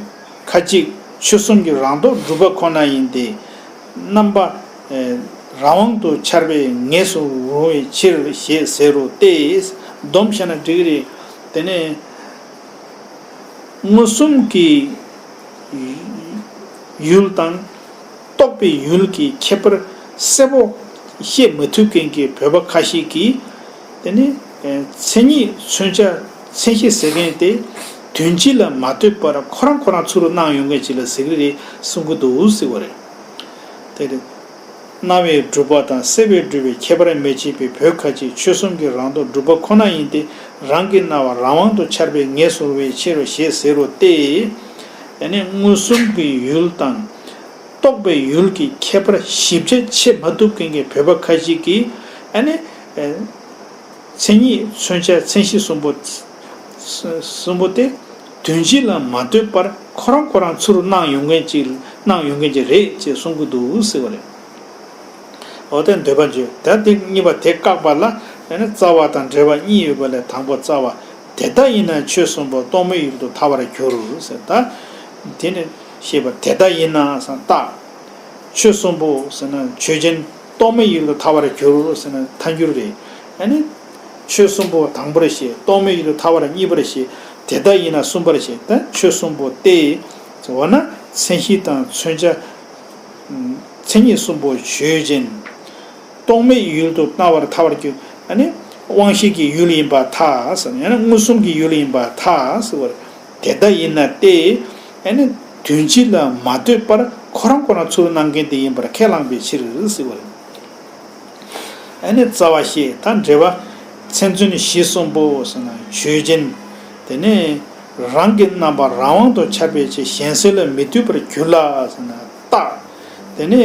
ཁ་ཅིག་ཆོས་གསུམ་གྱི་རང་ལྡོག་སྒྲུབ་པ་ཁོ་ན་ཡིན་ཏེ། རྣམ་པ་རང་དབང་དུ་འཆར་བས་ངེས་སུ་རུང་བའི་ཕྱིར་ཞེས་ཟེར་རོ་སྟེ། སྡོམ་བྱས་ན་འགྲིག་རེད། དེ་ནས་མངོན་སུམ་གྱི་ཡུལ་དང་། རྟོག་པའི་ཡུལ་གྱི་ཁྱད་པར་གསལ་པོ་བཤད་མ་ཐུབ་མཁན་གྱི་བོད་པ་ཁ་ཤས་ཀྱིས། དེ་ནི་མཚན་ཉིད་མཚོན་བྱ་མཚན་གཞི་ཟེར་མཁན་དེ་དོན་སྤྱི་ལ་མ་ལྟོས་པར་ཁོ་རང་ཁོ་རང་ཚུར་སྣང་ཡོང་མཁན་ཅིག་ལ་ཟེར་གྱི་རེད་གསུང་གི་འདུག་ཟེར་བ་རེད། དེ་རེད། སྣང་བའི་སྒྲུབ་པ་དང་སེལ་བའི་སྒྲུབ་པའི་ཁྱད་པར་མི་བྱེད་པའི་བོད་ཁ་ཅིག་ཆོས་གསུམ་གྱི་རང་ལྡོག་སྒྲུབ་པ་ཁོ་ན་ཡིན་ཏེ། རང་གི་སྣང་བ་རང་དབང་དུ་འཆར་བས་ངེས་སུ་རུང་བའི་ཕྱིར་རོ་ཞེས་ཟེར་རོ་སྟེ། ཡང་ན་མངོན་སུམ་གྱི་ཡུལ་དང་། རྟོག་པའི་ཡུལ་གྱི་ཁྱད་པར་ཞིབ་ཆ་ཕྱེ་མ་ཐུབ་མཁན་གྱི་བོད་པ་ཁ་ཅིག་གིས། ཨ་ནི། མཚན་ཉིད་མཚོན་བྱ་མཚན་གཞི་གསུམ་པོ། གསུམ་པོ་དེ་དོན་སྤྱི་ལ་མ་ལྟོས་པར་ཁོ་རང་ཁོ་རང་ཚུར་སྣང་ཡོང་མཁན་ཅིག་སྣང་ཡོང་མཁན་ཅིག་རེད་ཅེས་གསུང་གི་འདུག་ཟེར་བ་རེད། འོ་དེ་འདོད་པ་བརྗོད། ད་དེ་གཉིས་པ་དེ་བཀག་པ་ལ། ཨ་ནི་རྩ་བ་དང་འགྲེལ་པ་གཉིས་ཡོད་པ་ལས་དང་པོ་རྩ་བ། དེ་ལྟ་ཡིན་ན་ཆོས་གསུམ་པོ་རྟོག་མེད་ཡུལ་དུ་ཐལ་བར་འགྱུར་ཟེར། ད་དེ་ནི་བཤད་པ་དེ་ལྟ་ཡིན་ན་ཟེར་ན་རྟགས། ཆོས་གསུམ་པོ་ཟེར་ན་ཆོས་ཅན། རྟོག་མེད་ཡུལ་དུ་ཐལ་བར་འགྱུར་ཟེར་ན་ཐལ་འགྱུར་རེད། ཨ་ནི་ཆོས་གསུམ་པོ་དང་པོར་བཤད། རྟོག་མེད་ཡུལ་དུ་ཐལ་བར་གཉིས་པར་བཤད། དེ་ལྟ་ཡིན་ན་གསུམ་པར་བཤད། ད་ཆོས་གསུམ་པོ་སྟེ། འོ་ན་མཚན་གཞི་དང་མཚོན་བྱ། མཚན་ཉིད་གསུམ་པོ་ཆོས་ཅན། རྟོག་མེད་ཡུལ་དུ་སྣང་བར་ཐལ་བར་འགྱུར། ཨ་ནི་དབང་ཤེས་ཀྱི་ཡུལ་ཡིན་པར་ཐལ་ཟེར། ཡང་ན་མངོན་སུམ་གྱི་ཡུལ་ཡིན་པར་ཐལ་ཟེར་བ་རེད། དེ་ལྟ་ཡིན་ན་སྟེ། ཨ་ནི་དོན་སྤྱི་ལ་མ་ལྟོས་པར་ཁོ་རང་ཁོ་རང་ཚུར་སྣང་མཁན་དེ་ཡིན་པར་ཁས་བླངས་པའི་ཕྱིར་ཟེར་བ་རེད། ཨ་ནི་རྩ་བ་བཤད། ད་འགྲེལ་པ། མཚན་མཚོན་གཞི་གསུམ་པོ་ཟེར་ན་ཆོས་ཅན། དེ་ནི་རང་གི་རྣམ་པ་རང་དབང་དུ་འཆར་བའི་ཕྱིར་གཞན་སེལ་ལ་མི་ལྟོས་པར་གྱུར་ལ་ཟེར་ན་རྟགས། དེ་ནི་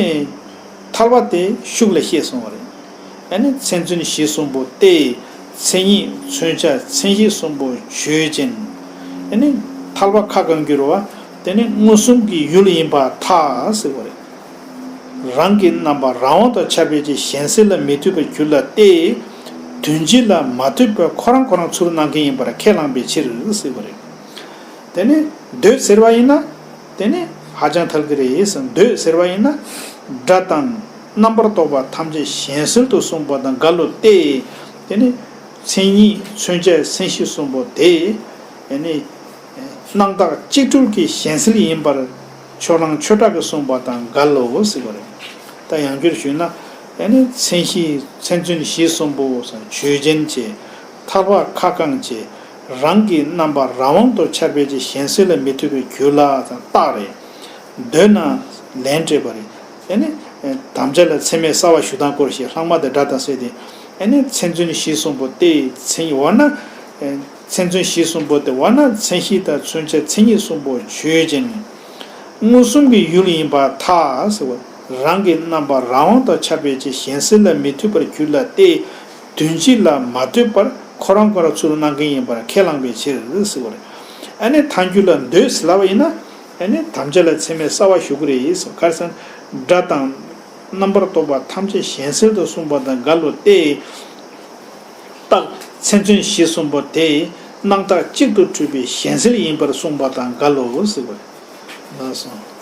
ཐལ་བ་དེ་ཤུགས་ལ་བཤད་སོང་བ་རེད། ཨ་ནི་མཚན་མཚོན་གཞི་གསུམ་པོ་སྟེ། མཚན་ཉིད་མཚོན་བྱ་མཚན་གཞི་གསུམ་པོ་ཆོས་ཅན། ཨ་ནི་ཐལ་བ་ཁ་གང་འགྱུར་བ། དེ་ནི་མངོན་སུམ་གྱི་ཡུལ་ཡིན་པར་ཐལ་ཟེར་བ་རེད། རང་གི་རྣམ་པ་རང་དབང་དུ་འཆར་བའི་ཕྱིར་གཞན་སེལ་ལ་མི་ལྟོས་པར་གྱུར་ལ་སྟེ། དོན་སྤྱི་ལ་མ་ལྟོས་པར་ཁོ་རང་ཁོ་རང་ཚུར་སྣང་མཁན་ཡིན་པར་ཁས་བླངས་པའི་ཕྱིར་ཟེར་བ་རེད། དེ་ནི་འདོད་ཟེར་བ་ཡིན་ན། དེ་ནི་ཧ་ཅང་ཐལ་གྱི་རེད་ཟེར། འདོད་ཟེར་བ་ཡིན་ན། སྒྲ་དང་རྣམ་པར་རྟོག་པ་ཐམས་ཅད་གཞན་སེལ་དུ་གསུངས་པ་དང་འགལ་ལོ་སྟེ། དེ་ནི་མཚན་ཉིད་མཚོན་བྱ་མཚན་གཞི་གསུམ་པོ་དེ། དེ་ནི་སྣང་བཏགས་གཅིག་སྒྲིལ་གྱི་གཞན་སེལ་ཡིན་པར་ཕྱོགས་གླང་ཆོས་གྲགས་ཀྱིས་གསུངས་པ་དང་འགལ་ལོ་ཟེར་བ་རེད། ད་ཡང་བསྐྱར་ཞུས་ན། ཨ་ནི་མཚན་གཞི་མཚན་མཚོན་གཞི་གསུམ་པོ་ཆོས་ཅན་བྱས། ཐལ་བ་ཁ་བཀང་བྱས། རང་གི་རྣམ་པ་རང་དབང་དུ་འཆར་བའི་ཕྱིར་གཞན་སེལ་ལ་མི་ལྟོས་པར་གྱུར་ལ་རྟགས་རེད། འདོད་ན་ལན་སྤྲད་པ་རེད། ཨ་ནི་དམ་བཅའ་ལ་ཚད་མས་གསལ་བར་ཞུ་སྟངས་སྐོར་ཞིག་ལྷག་མ་དང་སྒྲ་དང་ཟེར་ཏེ། ཨ་ནི་མཚན་མཚོན་གཞི་གསུམ་པོ་སྟེ། མཚན་འོ་ན། མཚན་མཚོན་གཞི་གསུམ་པོ་སྟེ། འོ་ན་མཚན་གཞི་དང་མཚོན་བྱ་མཚན་ཉིད་གསུམ་པོ་ཆོས་ཅན། མངོན་སུམ་གྱི་ཡུལ་ཡིན་པར་ཐལ་ཟེར་བ། རང་གི་རྣམ་པ་རང་དབང་དུ་འཆར་བའི་ཕྱིར་གཞན་སེལ་ལ་མི་ལྟོས་པར་གྱུར་ལ་སྟེ། དོན་སྤྱི་ལ་མ་ལྟོས་པར་ཁོ་རང་ཁོ་རང་ཚུར་སྣང་མཁན་ཡིན་པར་ཁས་བླངས་པའི་ཕྱིར་ཟེར་བ་རེད། ཨ་ནི་ཐལ་འགྱུར་ལ་འདོད་ཟེར་ལབ་པ་ཡིན་ན། ཨ་ནི་དམ་བཅའ་ལ་ཚད་མས་གསལ་བར་ཞུ་གི་རེད་ཟེར། ག་རེ་ཟེར་ན། སྒྲ་དང་རྣམ་པར་རྟོག་པ་ཐམས་ཅད་གཞན་སེལ་དུ་གསུངས་པ་དང་འགལ་ལོ་སྟེ། རྟགས་མཚན་མཚོན་གཞི་གསུམ་པོ་དེ། སྣང་བཏགས་གཅིག་ཏུ་འཁྲུལ་པའི་གཞན་སེལ་ཡིན་པར་གསུངས་པ་དང་འགལ་ལོ་ཟེར་བ་རེད། ལགས་སོ།